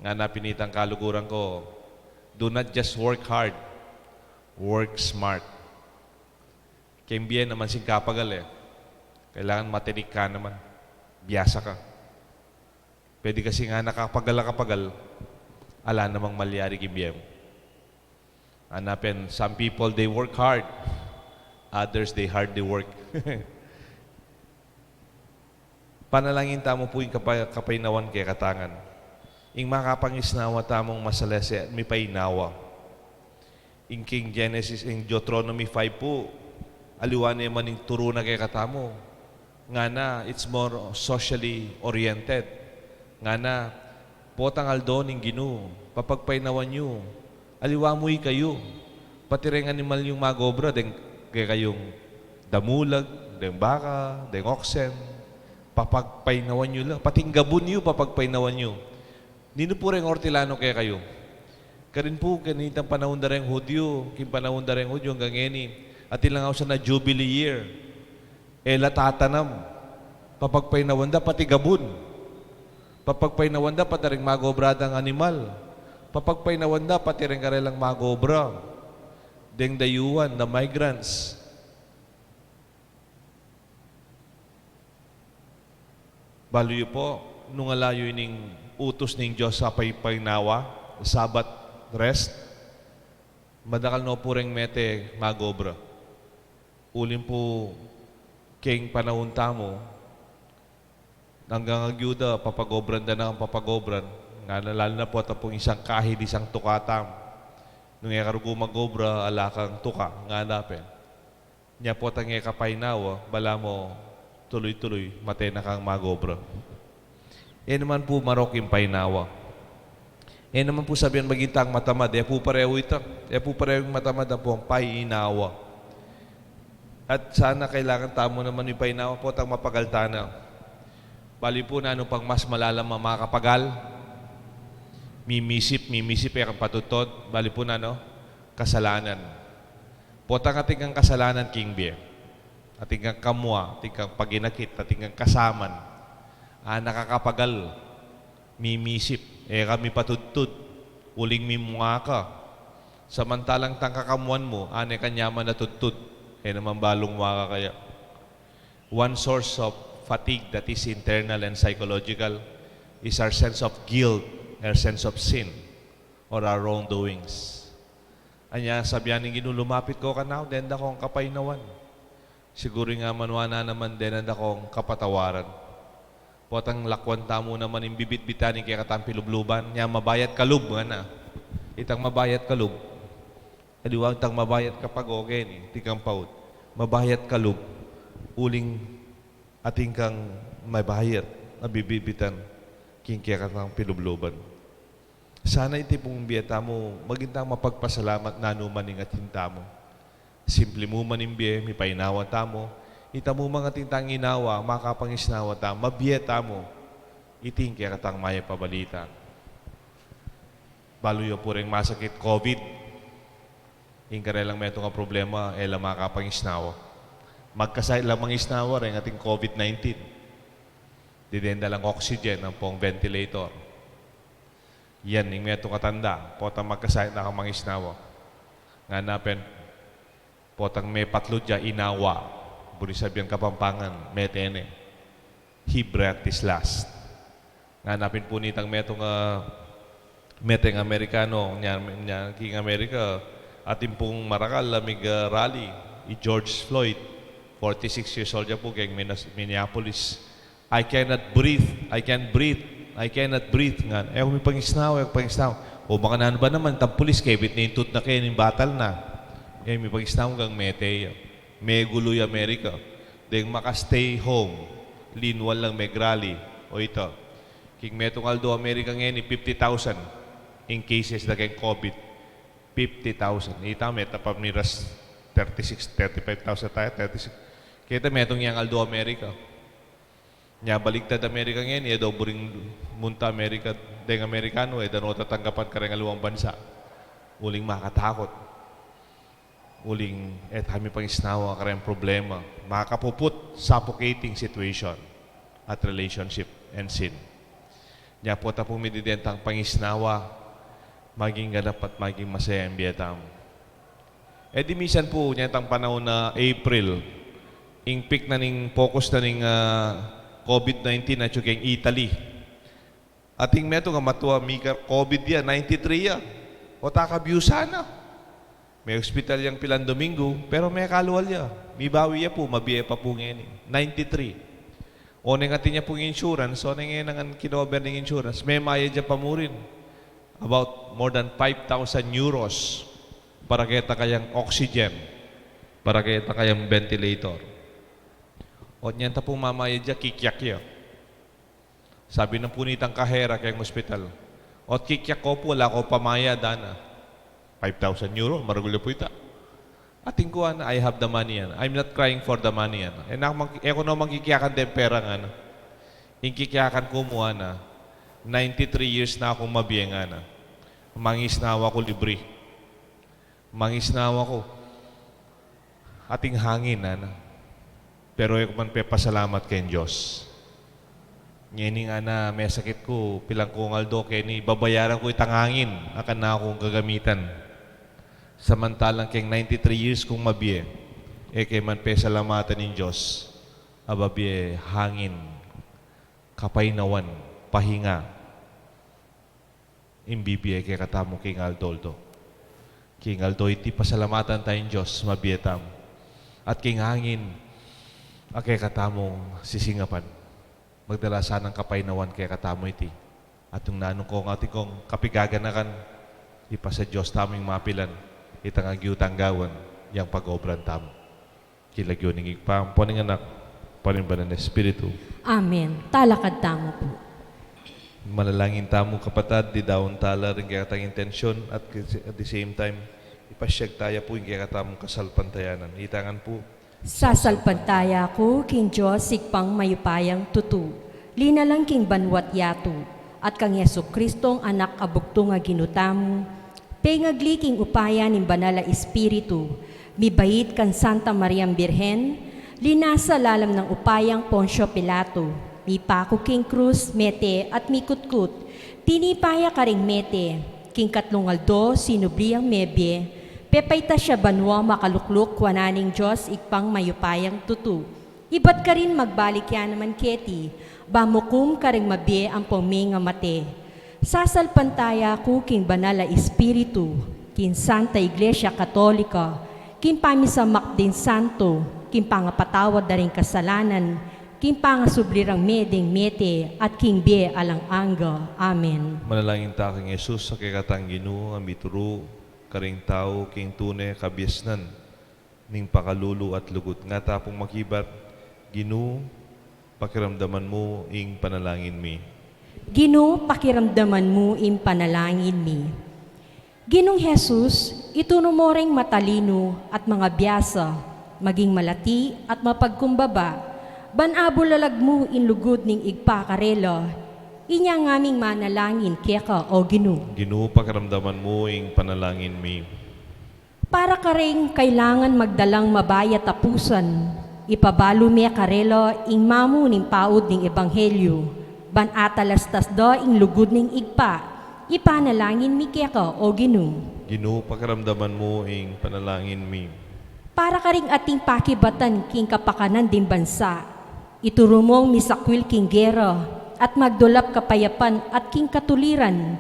Ngana pin itang kaluguran ku, "Do not just work hard, work smart." Keng bie, e naman sing kapagal e. Kailangan matinik ka naman. Biasa ka. Pwede kasi ngana kapagal a kapagal, ala namang malyari king bie mu. Ngana pin, some people, they work hard. Others, they hardly work. Panalangin tamu pu ing kapa-, kapainawan kekatamu ngan. Ing makapangisnawa tamung masalese at mipainawa. Ing king Genesis, ing Deuteronomy five pu, aliwa ne man ing turu na kekatamu. Ngana, it's more socially oriented. Ngana, potang aldo ning Ginu, papagpainawan yu. Aliwa mu ikayu. Pati reng animal yung mag-obra, deng kekayung damulag, deng baka, deng oxen. Papagpainawan yu la. Pati ing gabun yu, papagpainawan yu. Ninu pu reng ortilano kekayu? Karin pu, kanitang panaun da reng Hudyo, king panaun da reng Hudyo anggang ngeni, atin lang ausan a Jubilee year. E la tatanam. Papagpainawan da pati gabun. Papagpainawan da pati reng mag-obra dang animal. Papagpainawan da pati reng karelang mag-obra. Deng dayuan, the migrants. Balu yu pu, nung ala yu ining utus ning Dios a pay-, painawa, Sabbath rest, madakal no pu reng mete mag-obra. Uling pu keng panaun tamu, anggang agyu da, papag-obran da nang papag-obran, ngana, lalu na pu ta pung isang kahid, isang tuka tamu. Nung e ka rugu mag-obra, ala kang tuka, ngana pin. Nya potang e ka painawa, balamu tuloy-tuloy, mate na kang mag-obra. E naman pu marok ing painawa. E naman pu sabyan maging tang matamad, e pu parehu ita, e pu parehu ing matamad ampong painawa. At sana kailangan tamu naman ing painawa potang mapagal tana. Balu yu pu nanu pang mas malalam a makapagal, mimisip, mimisip, e kang patudtud, balu yu pu nanu, kasalanan. Potang atin kang kasalanan king bie, atin kang kamua, atin kang paginakit, atin kang kasaman, a nakakapagal, mimisip, e ka mipatudtud, uling mimunga ka. Samantalang tang kakamuan mu, ane ka nyaman a tudtud, e naman balung mua ka kaya. One source of fatigue that is internal and psychological is our sense of guilt, our sense of sin, or our wrongdoings. Anya, sabyan ning Ginu, lumapit ko kanaku, denda kong kapainawan. Siguru ing amanuan na naman, denda kong kapatawaran. Potang lakwan tamu naman ing bibitbitan ning kekatang pilubluban, nya mabayat kalub, ngana. Itang mabayat kalub. Aliwa itang mabayat kapag oke ni, tikang paut. Mabayat kalub. Uling atin kang mabayat a bibitbitan king kekatang pilubluban. Sana iti pung bie tamu, maging tang mapagpasalamat nanu man ing atin tamu. Simpli mu man ing bie, mipainawa tamu. Ita mu mang atin tang inawa, makapangisnawa tamu, mabie tamu. Iti ing kekatang mayap a balita. Balu yu pu reng masakit, COVID. Ing karelang metung a problema, e la makapangisnawa. Magkasakit lang mangisnawa, reng ating COVID nineteen. Diden da lang oxygen ampong ventilator. Yan, ing metung a tanda, potang magkasakit na kang mangisnawa. Ngana pin, potang mepatlu ya inawa, buri sabian Kapampangan, mete ne. He breathed his last. Ngana pin pu nitang metung a, meteng Amerikano, nya, nya, king Amerika, atin pung marakal a mig-, ah, rally, i George Floyd, forty-six years old ya pu, keng Minas-, Minneapolis. "I cannot breathe, I can't breathe, I cannot breathe," ngan. "E ku mipangisnawa, e ku mipangisnawa." O makananu ba naman, itang pulis, kebit ne ing tutna keni, batal na. E mipangisnawa, gang mete ya. Megulu ya Amerika. Deng maka-stay home, linwan lang megrally. O ita, king metung aldo Amerika ngeni, fifty thousand ing cases da keng COVID. Fifty thousand. Ita, meta pa miras thirty-six, thirty-five thousand taya, thirty-six. Keta metung yang aldo Amerika. Nya baligtad Amerika ngeni, e daw buring munta Amerika, deng Amerikano, e da no tatanggapan kareng aliwang bansa. Uling makatakut. Uling e tamu mipangisnawa kareng problema. Makapuput, suffocating situation at relationship and sin. Nya pota pung mididentang pangisnawa, maging ganap at maging masaya ing bie tamu. E di misan pu, nya itang panaun a April, ing peak na ning focus na ning, ah, COVID nineteen atyu keng Italy. Ating metung a matua, mika-COVID ya, ninety-three ya. O, takabiusan na. Me-hospital yang pilan Domingo, pero mekalual ya. Mibawi ya pu, mabie pa pu ngeni. Ninety-three. Oneng atin ya pung insurance, oneng e na ngan kinover ning insurance, memayad ya pa mu rin. About more than five thousand euros para keta kayang oxygen, para keta kayang ventilator. Ot nya ta pung mamayad ya, kikyak ya. Sabi na pu nitang kahera keng ospital, "Ot kikyak ko pu, ala ko pamayad," ana. Five thousand euro, maragul ya pu ita. Atin ku, ana, "I have the money," ana. "I'm not crying for the money," ana. E na mang-, e ku no mang kikyakan deng pera, ngana. Ing kikyakan ku mu, ana, ninety-three years na kung mabie, ngana. Mangisnawa ku libre. Mangisnawa ku. Ating hangin, ana. Pero e ku man pepasalamat keng Dios. Ngeni, ngana, mesakit ku, pilan kung aldo keni, babayaran ku itang hangin a kanaku kung gagamitan. Samantalang keng ninety-three years kung mabie, e ke man pesalamatan ing Dios a babie hangin, kapaynawan, pahinga. Ing bibie kekatamu king aldo-aldo. King aldo iti, pasalamatan ta ing Dios, mabie tamu. At king hangin a kekatamung sisingapan, magdala sanang kapaynawan kekatamu iti. At nung nanu kong atin kong kapigaganakan, ipasa Dios tamu ing mapilan, itang agyu tang gawan, yang pag-obran tamu. King lagyu ning Ibpa, ampo ning Anak, ampo ning Banal a Espiritu. Amen. Talakad tamu pu. Manalangin tamu, kapatad, didaun tala ring kekatang intensyon at at the same time, ipasyag taya pu ing kekatamung kasalpantayanan. Itangan pu. Sasalpantaya ku king Dios Ibpang mayupayang tutu, linalang king banua't yatu, at kang Jesucristong Anak a bugtung a Ginu tamu, pengagli king upaya ning Banal a Espiritu, mibait kang Santa Mariang Birhen, linasa lalam nang upayang Poncio Pilato, mipaku king krus, mete at mikutkut, tinipa ya karing mete, king katlung aldo sinubli yang mebie, pepaitas ya banua, makalukluk wanan ning Dios Ibpang mayupayang tutu. Ibat karin magbalik ya naman keti, ba mukum karing mabie ampong mengamate. Sasalpantaya ku king Banal a Espiritu, king Santa Iglesia Katolika, king pamisamak ding santo, king pangapatawad da ring kasalanan, king pangasubli rang mie ding mete, at king bie alang angga. Amen. Manalangin ta kang Jesus, a kekatang Ginu, a mituru karing tau king tune kabiasnan ning pakalulu at lugud. Nga ta pung makibat, Ginu, pakiramdaman mu ing panalangin mi. Ginu, pakiramdaman mu ing panalangin mi. Ginung Jesus, itunu mo reng matalinu at mangabiasa, maging malati at mapagkumbaba, ban abulalag mu ing lugud ning Ibpa karela. Inya ngaming manalangin keka, O Ginu. Ginu, pakiramdaman mu ing panalangin mi. Para karing kailangan magdalang mabayat a pusan, ipabalu me karela ing mamu ning paud ning ebanghelyu, ban atalastas da ing lugud ning Ibpa, ipanalangin mi keka, O Ginu. Ginu, pakiramdaman mu ing panalangin mi. Para karing ating pakibatan king kapakanan ding bansa, ituru mung misakwil king gera, at magdulap kapayapan at king katuliran,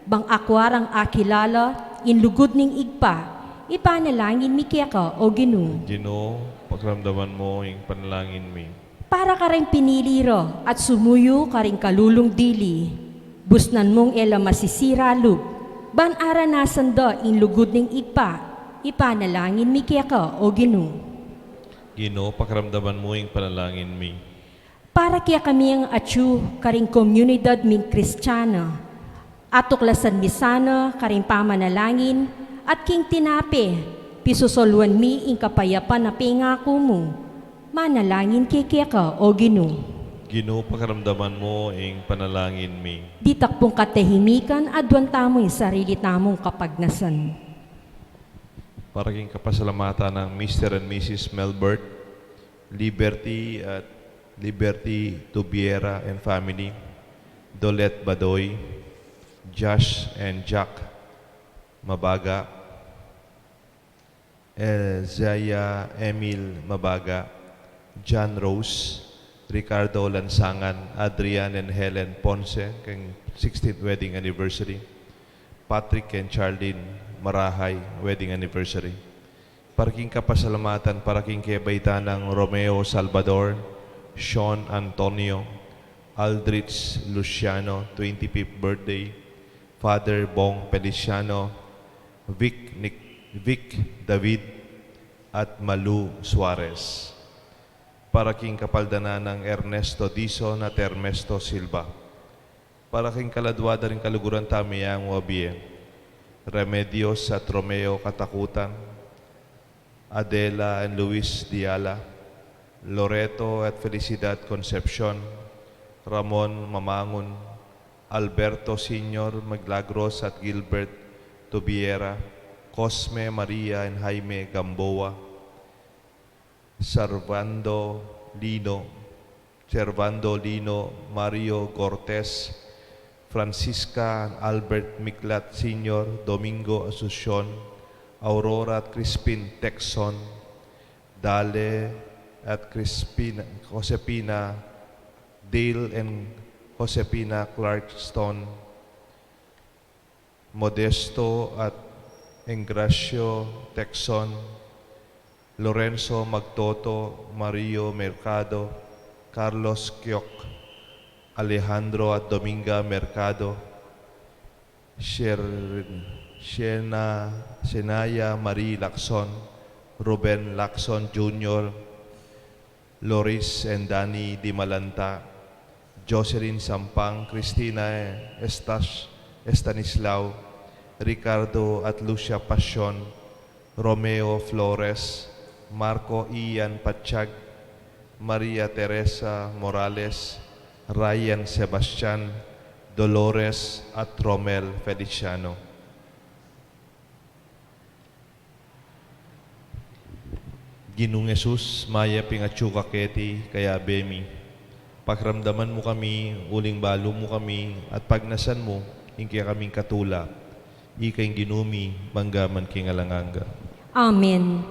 bang akua rang akilala ing lugud ning Ibpa, ipanalangin mi keka, O Ginu. Ginu, pakiramdaman mu ing panalangin mi. Para karing pinili ra at sumuyu karing kalulung dili, busnan mung e la masisira lub, ban aranasan da ing lugud ning Ibpa, ipanalangin mi keka, O Ginu. Ginu, pakiramdaman mu ing panalangin mi. Para kekaming atyu karing komunidad ming Kristiana, atuklasan mi sana karing pamanalangin at king tinape, pisosoluan mi ing kapayapan a pengaku mu. Manalangin ke keka, O Ginu. Ginu, pakiramdaman mu ing panalangin mi. Ditak pung katahimikan, aduan tamu ing sarili tamung kapagnasan. Para king kapasalamatan nang Mister and Missus Melbert, Liberty at Liberty Tubiera and family, Dolet Badoy, Josh and Jack Mabaga, Isaiah Emil Mabaga, John Rose, Ricardo Lansangan, Adrian and Helen Ponce, keng sixteenth wedding anniversary, Patrick and Charlene Marahay wedding anniversary. Para king kapasalamatan, para king kebaitan nang Romeo Salvador, Sean Antonio, Aldrich Luciano, twenty-fifth birthday, Father Bong Feliciano, Vic, Nic-, Vic David, at Malu Suarez. Para king kapaldanan nang Ernesto Dizon at Ernesto Silva. Para king kaladua da ring kaluguran tamu yang wabie, Remedios at Romeo Katakutan, Adela and Luis Diala, Loreto at Felicidad Concepcion, Ramon Mamangun, Alberto Senior Maglagros at Gilbert Tubiera, Cosme Maria and Jaime Gamboa, Servando Lino, Servando Lino, Mario Gortes, Francisca Albert Miklat Senior, Domingo Asuncion, Aurora at Crispin Texon, Dale at Crispin, Josepina, Dale and Josepina Clarkston, Modesto at Engracio Texon, Lorenzo Magtoto, Mario Mercado, Carlos Kiok, Alejandro at Dominga Mercado, Sher-, Shena-, Shenaya Marie Lacson, Ruben Lacson Junior, Loris and Danny Dimalanta, Jocelyn Sampang, Christina Estash-, Estanislao, Ricardo at Lucia Pasion, Romeo Flores, Marco Ian Pachag, Maria Teresa Morales, Ryan Sebastian, Dolores at Romel Feliciano. Ginung Jesus, mayap ing atyu ka keti, kayabe mi. Pakiramdaman mu kami, uling balu mu kami, at pagnasan mu ing kekaming katula. Ika ing Ginu mi, mangga man king alang angga. Amen.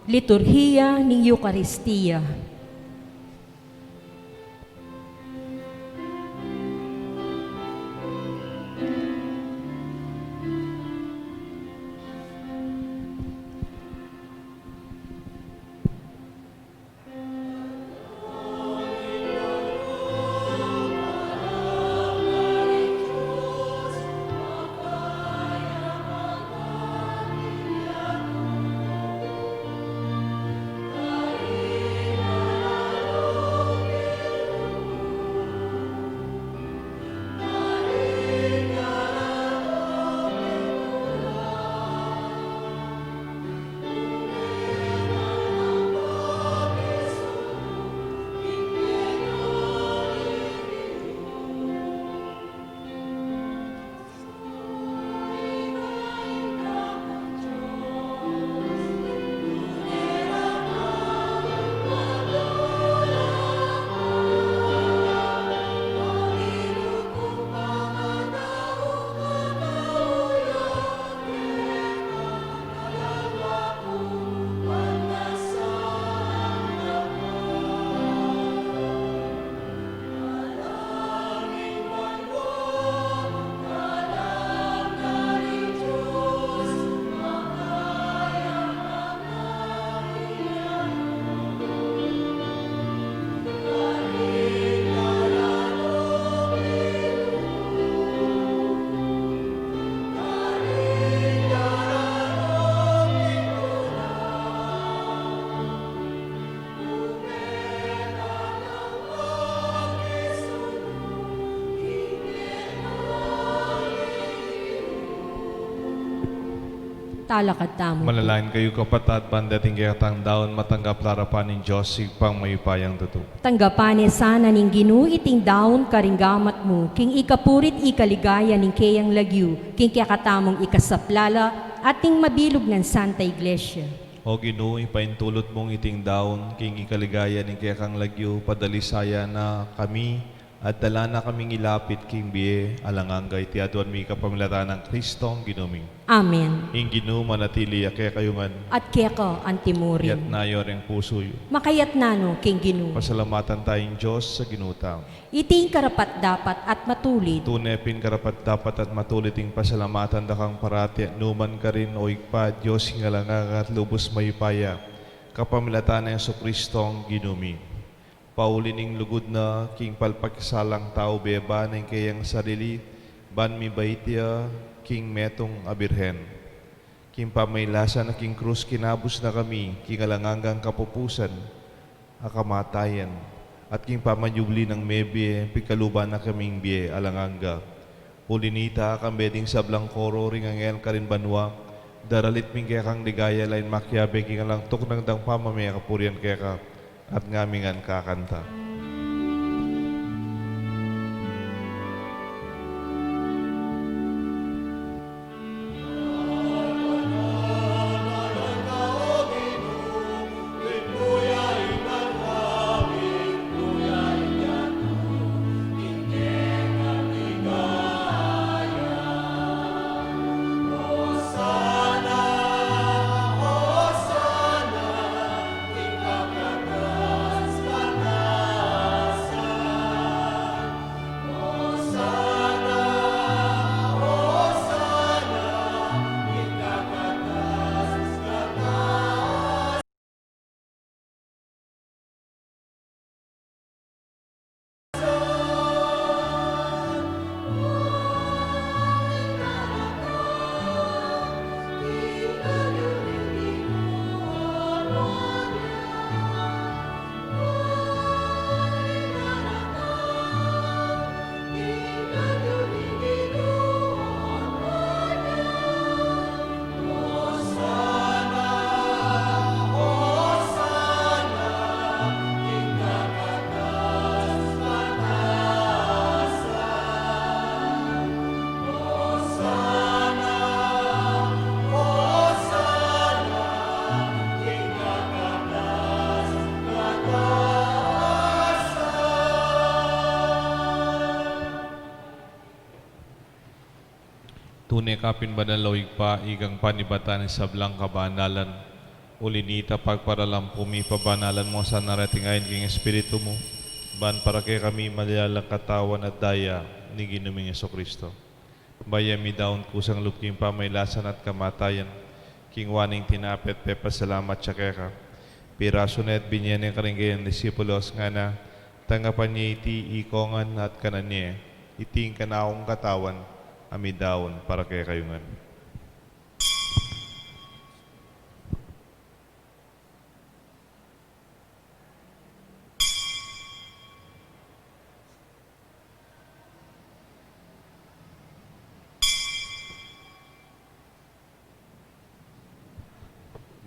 Liturhiya ning Eukaristia. Talakad tamu. Manalangin kayu, kapatad, ban deting kekatang daun matanggap la arapan ning Dios Ibpang mayupayang tutu. Tanggapan ne sana ning Ginu iting daun karing gamat mu, king ikapuri't ikaligaya ning keyang lagyu, king kekatamung ikasaplala at ning mabilug nang Santa Iglesia. O Ginu, ipaintulut mung iting daun king ikaligaya ning kekang lagyu, padalisayan na kami at dala na kaming ilapit king bie alang angga. Iti aduan mi kapamilatan nang Kristong Ginu mi. Amen. Ing Ginu manatili ya kekayu ngan. At keka antimurin. Itas yu reng pusu yu. Makatas na no king Ginu. Pasalamatan taya ing Dios a Ginu tamu. Iti ing karapat-dapat at matulid. Tune pin karapat-dapat at matulid ing pasalamatan da kang parati at nukarin man, o Ibpa, Dios king alang angga at lubus mayupaya, kapamilatan nang Jesukristong Ginu mi. Pauli ning lugud na king palpakisalang tau, beba na ing keyang sarili, ban mibait ya king metung a birhen. King pamailasan na king krus, kinabus na kami king alang anggang kapupusan a kamatayan, at king pamanyubli nang mebie, pigkaluban na kaming bie alang angga. Uli nita, kambe ding sablang koro ring anghel karin banua, daralit mi ing kekang ligaya, lain makiabe king alang tuknang dang pamamie kapurian keka, at ngami ngan kakanta. Tune ka pin banal, o Ibpa, ikang panibatan ning sablang kabanalan. Uli nita, pagparalampu mi, pabanalan mu sana reting ain king Espiritu mu, ban para kekami malilalang katawan at daya ning Ginu ming Jesucristo. Bayu mi daun kusang lub king pamailasan at kamatayan, kinua ne ing tinape at pepasalamat ya keka, pirasu ne at binie ne karing kayang disipulos, ngana: Tanggapan ye iti ikongan at kanan ye, iti ing kanakung katawan a midaun para kekayu ngan.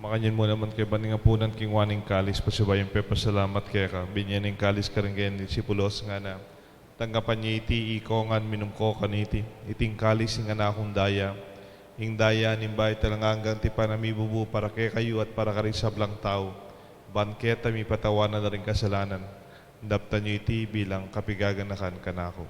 Makanyan mu naman kaybat ning apunan, kinua ne ing kalis, pasibayu yang pepasalamat keka, binie ne ing kalis karing kayang disipulos, ngana: Tanggapan ye iti ikongan, minum ko kaniti, iti ing kalis ning kanakung daya, ing daya ning bayu at alang anggang tipan a mibubu para kekayu at para karing sablang tau, ban keta mipatawanan la ring kasalanan. Daptan yu iti bilang kapaganakan kanaku.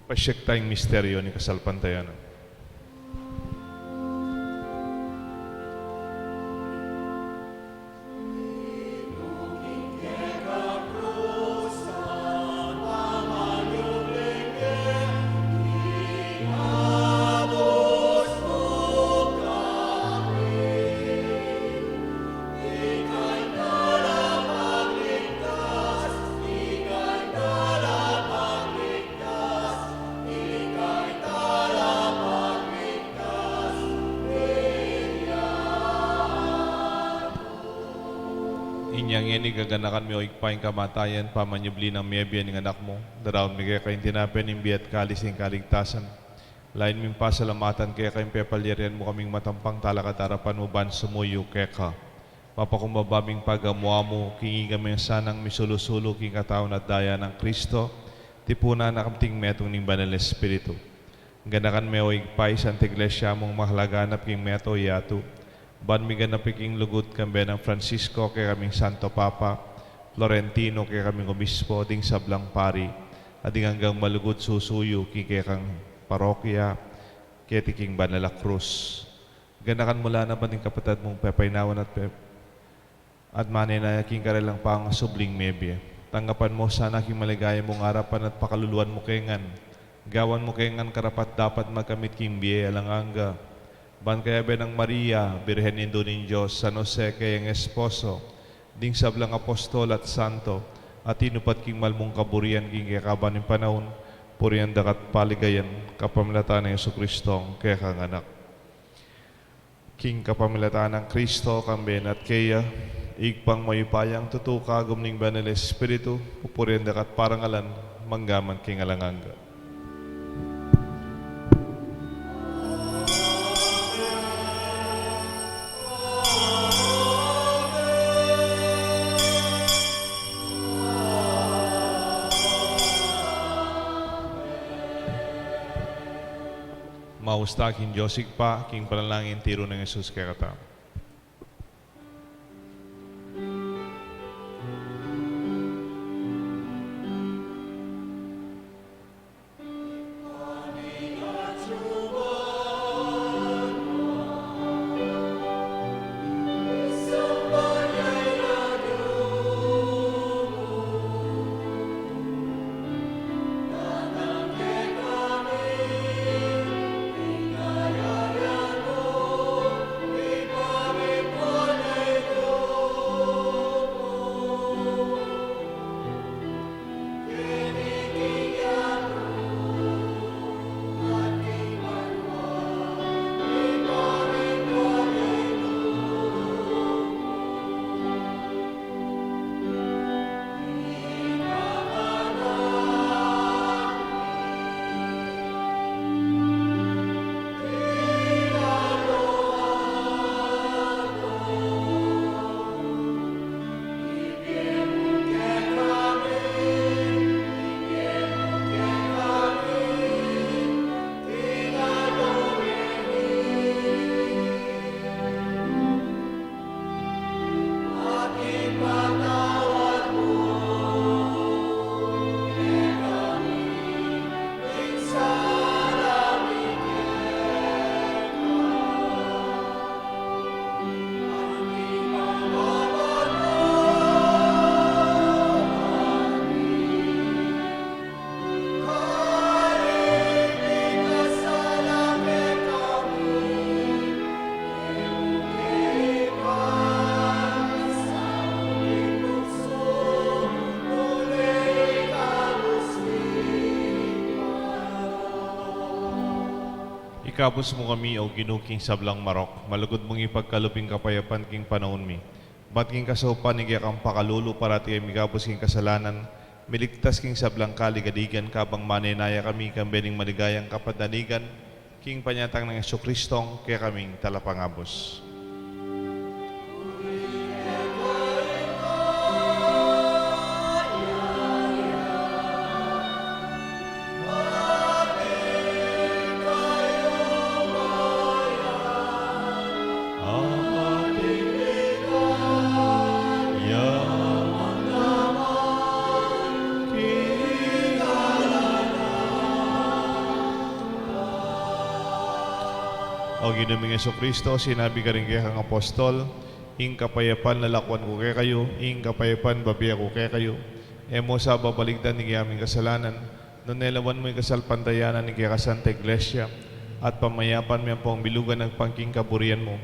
Ipasiag ta ing misteryu ning kasalpantayanan. Inya ngeni gaganakan mi, o Ibpa, ing kamatayan pamanyubli nang mebie ning Anak mu. Daraun mi keka ing tinape ning bie at kalis ning kaligtasan. Lalu ming pasalamatan keka ing pepalyarian mu kaming matampang talakad king arapan mu ban sumuyu keka. Mapakumbaba ming pagamu-amu king iga mi sanang misulu-sulu king katawan at daya nang Kristo, tipunan na kaming metung ning Banal Espiritu. Ganakan me, o Ibpa, ing Santa Iglesia mung makalaganap king mabilug a yatu, ban miganap king lugud kambe nang Francisco, kekaming Santo Papa, Florentino, kekaming Obispo, ding sablang pari, at ding anggang malugud susuyu king kekang parokya, keti king banal a krus. Ganakan mu la naman ding kapatad mung pepaynawan at pe-, at manenaya king karelang pangasubling mebie. Tanggapan mu sana king maligaya mung arapan at pakaluluan mu ke ngan. Gawan mu ke ngan karapat-dapat magkamit king bie alang angga. Ban kayabe nang Maria, Birhen Indu ning Dios, San Jose kayang esposo, ding sablang apostol at santo, a tinupad king malmung kaburian king kekaban ning panaun, purian daka at paligayan, kapamilatan nang Jesucristo, kekang Anak. King kapamilatan nang Kristo, kambe na at keya, Ibpang mayupayang tutu, kagum ning Banal Espiritu, pupurian daka at parangalan, mangga man king alang angga. Maus ta king Dios Ibpa, king panalangin tiru nang Jesus kekatamu. Ikabus mu kami, O Ginu, king sablang marok, malugud mung ipagkalub ing kapayapan king panaun mi. Bat king kasaupan ning kekang pakalulu, parati kaming mikabus king kasalanan, miligtas king sablang kaligaligan, kabang manenaya kami kambe ning maligayang kapanaligan, king panyatang nang Jesucristong kekaming Talapangabus. O Ginu ming Jesucristo, sinabi karing kekang apostol, ing kapayapan lalakwan ku kekayu, ing kapayapan bibie ku kekayu. E mu sa babaligtan ding kekaming kasalanan, nune lawan mu ing kasalpantayanan ning kekasanta Iglesia, at pamayapan me ampong bilugan agpang king kaburian mu,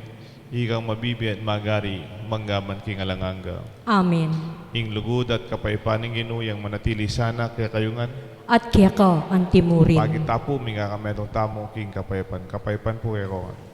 ikang mabibie at magari, mangga man king alang angga. Amen. Ing lugud at kapayapan ning Ginu, yang manatili sana kekayu ngan. At keka anti mu rin. Pakit ta pu, mingakametung tamu king kapayapan. Kapayapan pu kekayu ngan.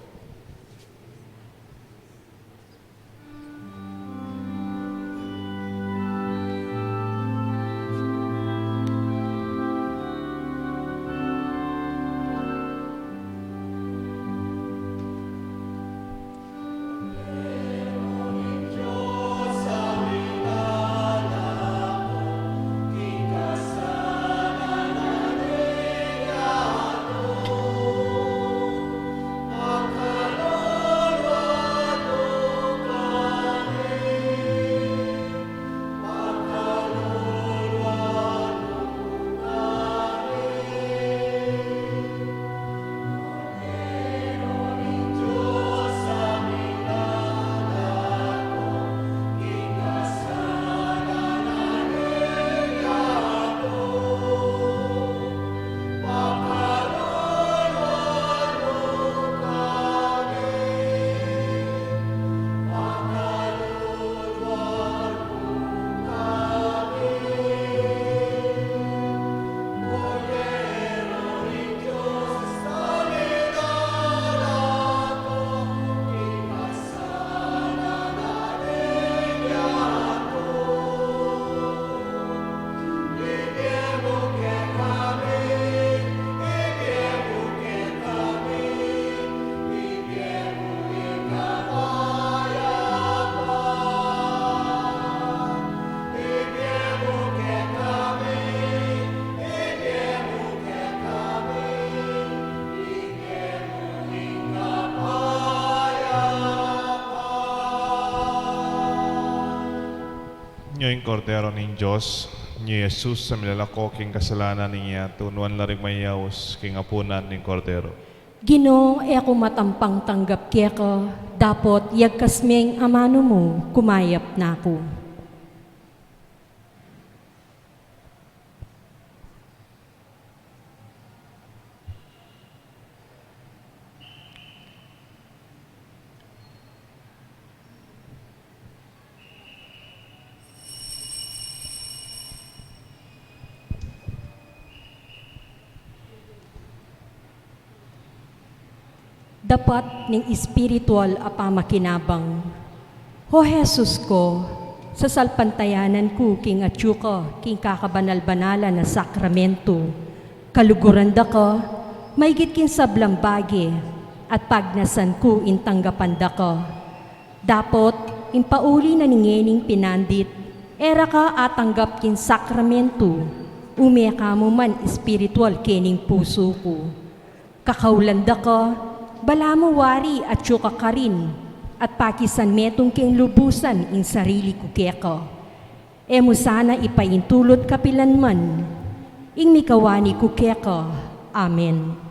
Nyo ing Kordero ning Dios, nyo i Jesus a milalako king kasalanan ning yatu, nuan la ring mayaus king apunan ning Kordero. Ginu, e ku matampang tanggap keka, dapot yagkas meng amanu mu, kumayap na ku. Dapat ning espiritual a pamakinabang. O Jesus ku, sasalpantayanan ku king atyu ka king kakabanal-banalan a sakramento. Kaluguran da ka, maigit king sablang bage, at pagnasan ku ing tanggapan da ka. Dapot, ing pauli na ning ngening pinandit, e ra ka atanggap king sakramento, ume ka mu man espiritual kening pusu ku. Kakaulan da ka, balamu wari atyu ka karin, at pakisan metung keng lubusan ing sarili ku keka. E mu sana ipaintulut kapilan man, ing mikawani ku keka. Amen.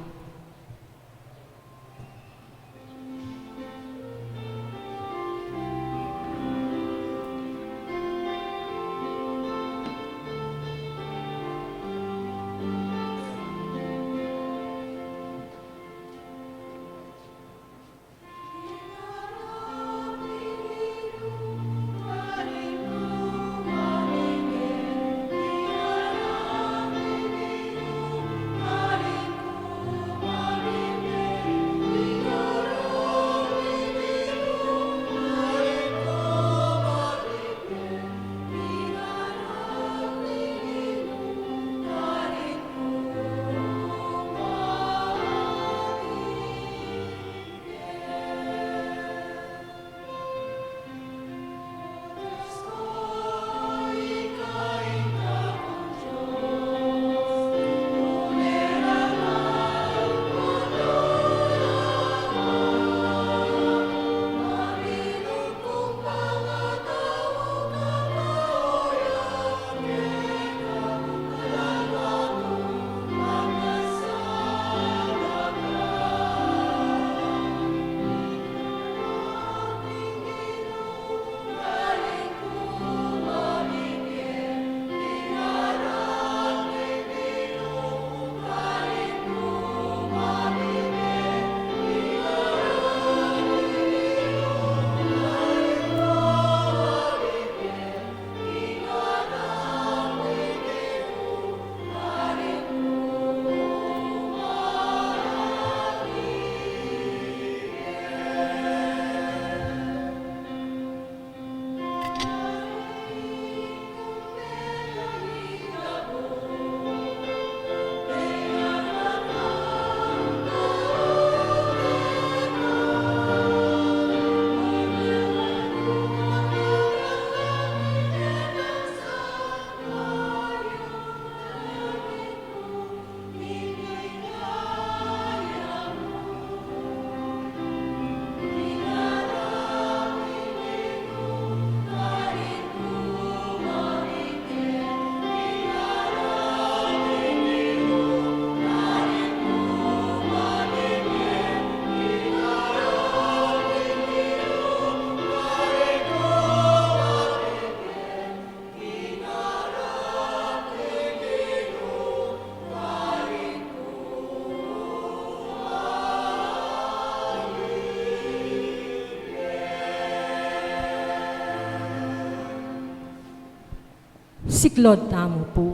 Siklaud tamu pu.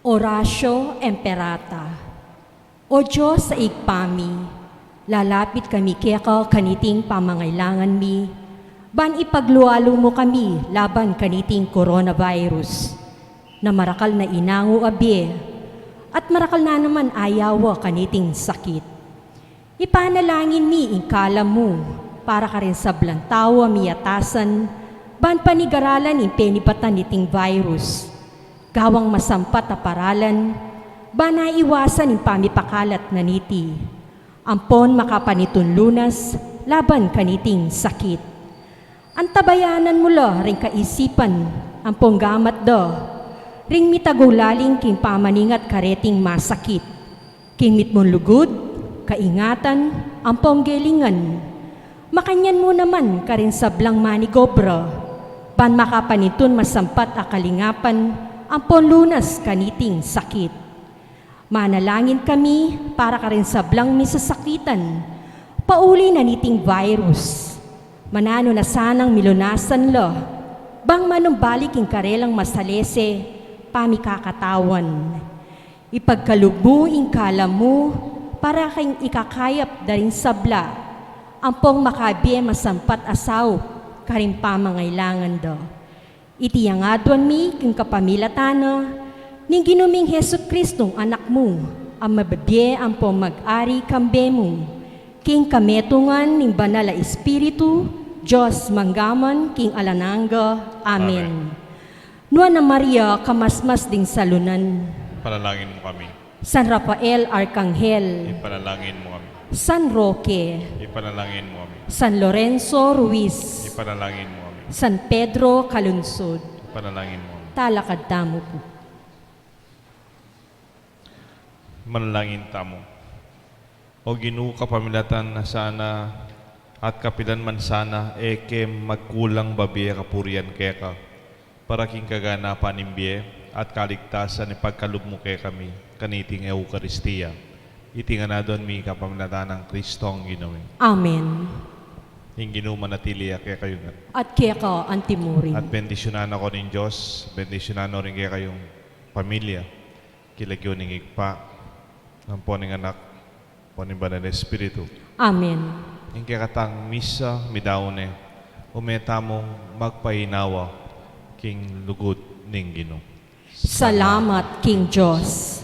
Oratio Imperata. O Dios a Ibpa mi, lalapit kami keka kaniting pamangailangan mi, ban ipaglualu mu kami laban kaniting coronavirus, na marakal na inangu a bie, at marakal na naman ayawa kaniting sakit. Ipanalangin mi ing kalam mu para karing sablang tau a miatasan, ban panigaralan ing penibatan niting virus. Gawang masampat a paralan, ban naiwasan ing pamipakalat na niti. Ampon makapanitun lunas laban kaniting sakit. Antabayanan mu la ring kaisipan ampong gamat da ring mitagulaling king pamaningat kareting masakit, king mitmung lugud, kaingatan, ampong gelingan. Makanyan mu naman karing sablang manigobra, ban makapanintun masampat a kalingapan ampong lunas kaniting sakit. Manalangin kami para karing sablang misasakitan pauli na niting virus. Mananu na sanang milunasan la, bang manumbalik ing karelang masalese pamikakatawan. Ipagkalub mu ing kalam mu para king ikakayap da ring sabla, ampong makabie masampat a saup karing pamangailangan da. Iti ing aduan mi king kapamilatan na ning Ginu ming Jesucristong Anak mu, a mabibie ampong mag-ari kambe mu, king kametungan ning Banal a Espiritu, Dios mangga man king alang angga. Amen. Amen. Nuan a Maria, kamasmas ding salunan. Ipanalangin mu kami. San Rafael Arkanghel. Ipanalangin mu kami. San Roque. Ipanalangin mu kami. San Lorenzo Ruiz. Ipanalangin mu kami. San Pedro Calungsod. Ipanalangin mu kami. Talakad tamu pu. Manalangin tamu. O Ginu, kapamilatan na sana at kapilan man sana, e ke magkulang babie kapurian keka, para king kaganapan ning bie at kaligtasan ipagkalub mu kekami kaniting Eukaristia. Iti ngan aduan mi kapamilatan nang Kristong Ginu mi. Amen. Ing Ginu manatili ya kekayu ngan. At keka antimurin. At bendisyunan na ko ning Dios, bendisyunan no rin kekayung pamilya, king lagyu ning Ibpa, ampo ning Anak, ampo ning Banal a Espiritu. Amen. Ing kekatang misa midaun ne, ume tamung magpainawa king lugud ning Ginu. Salamat king Dios.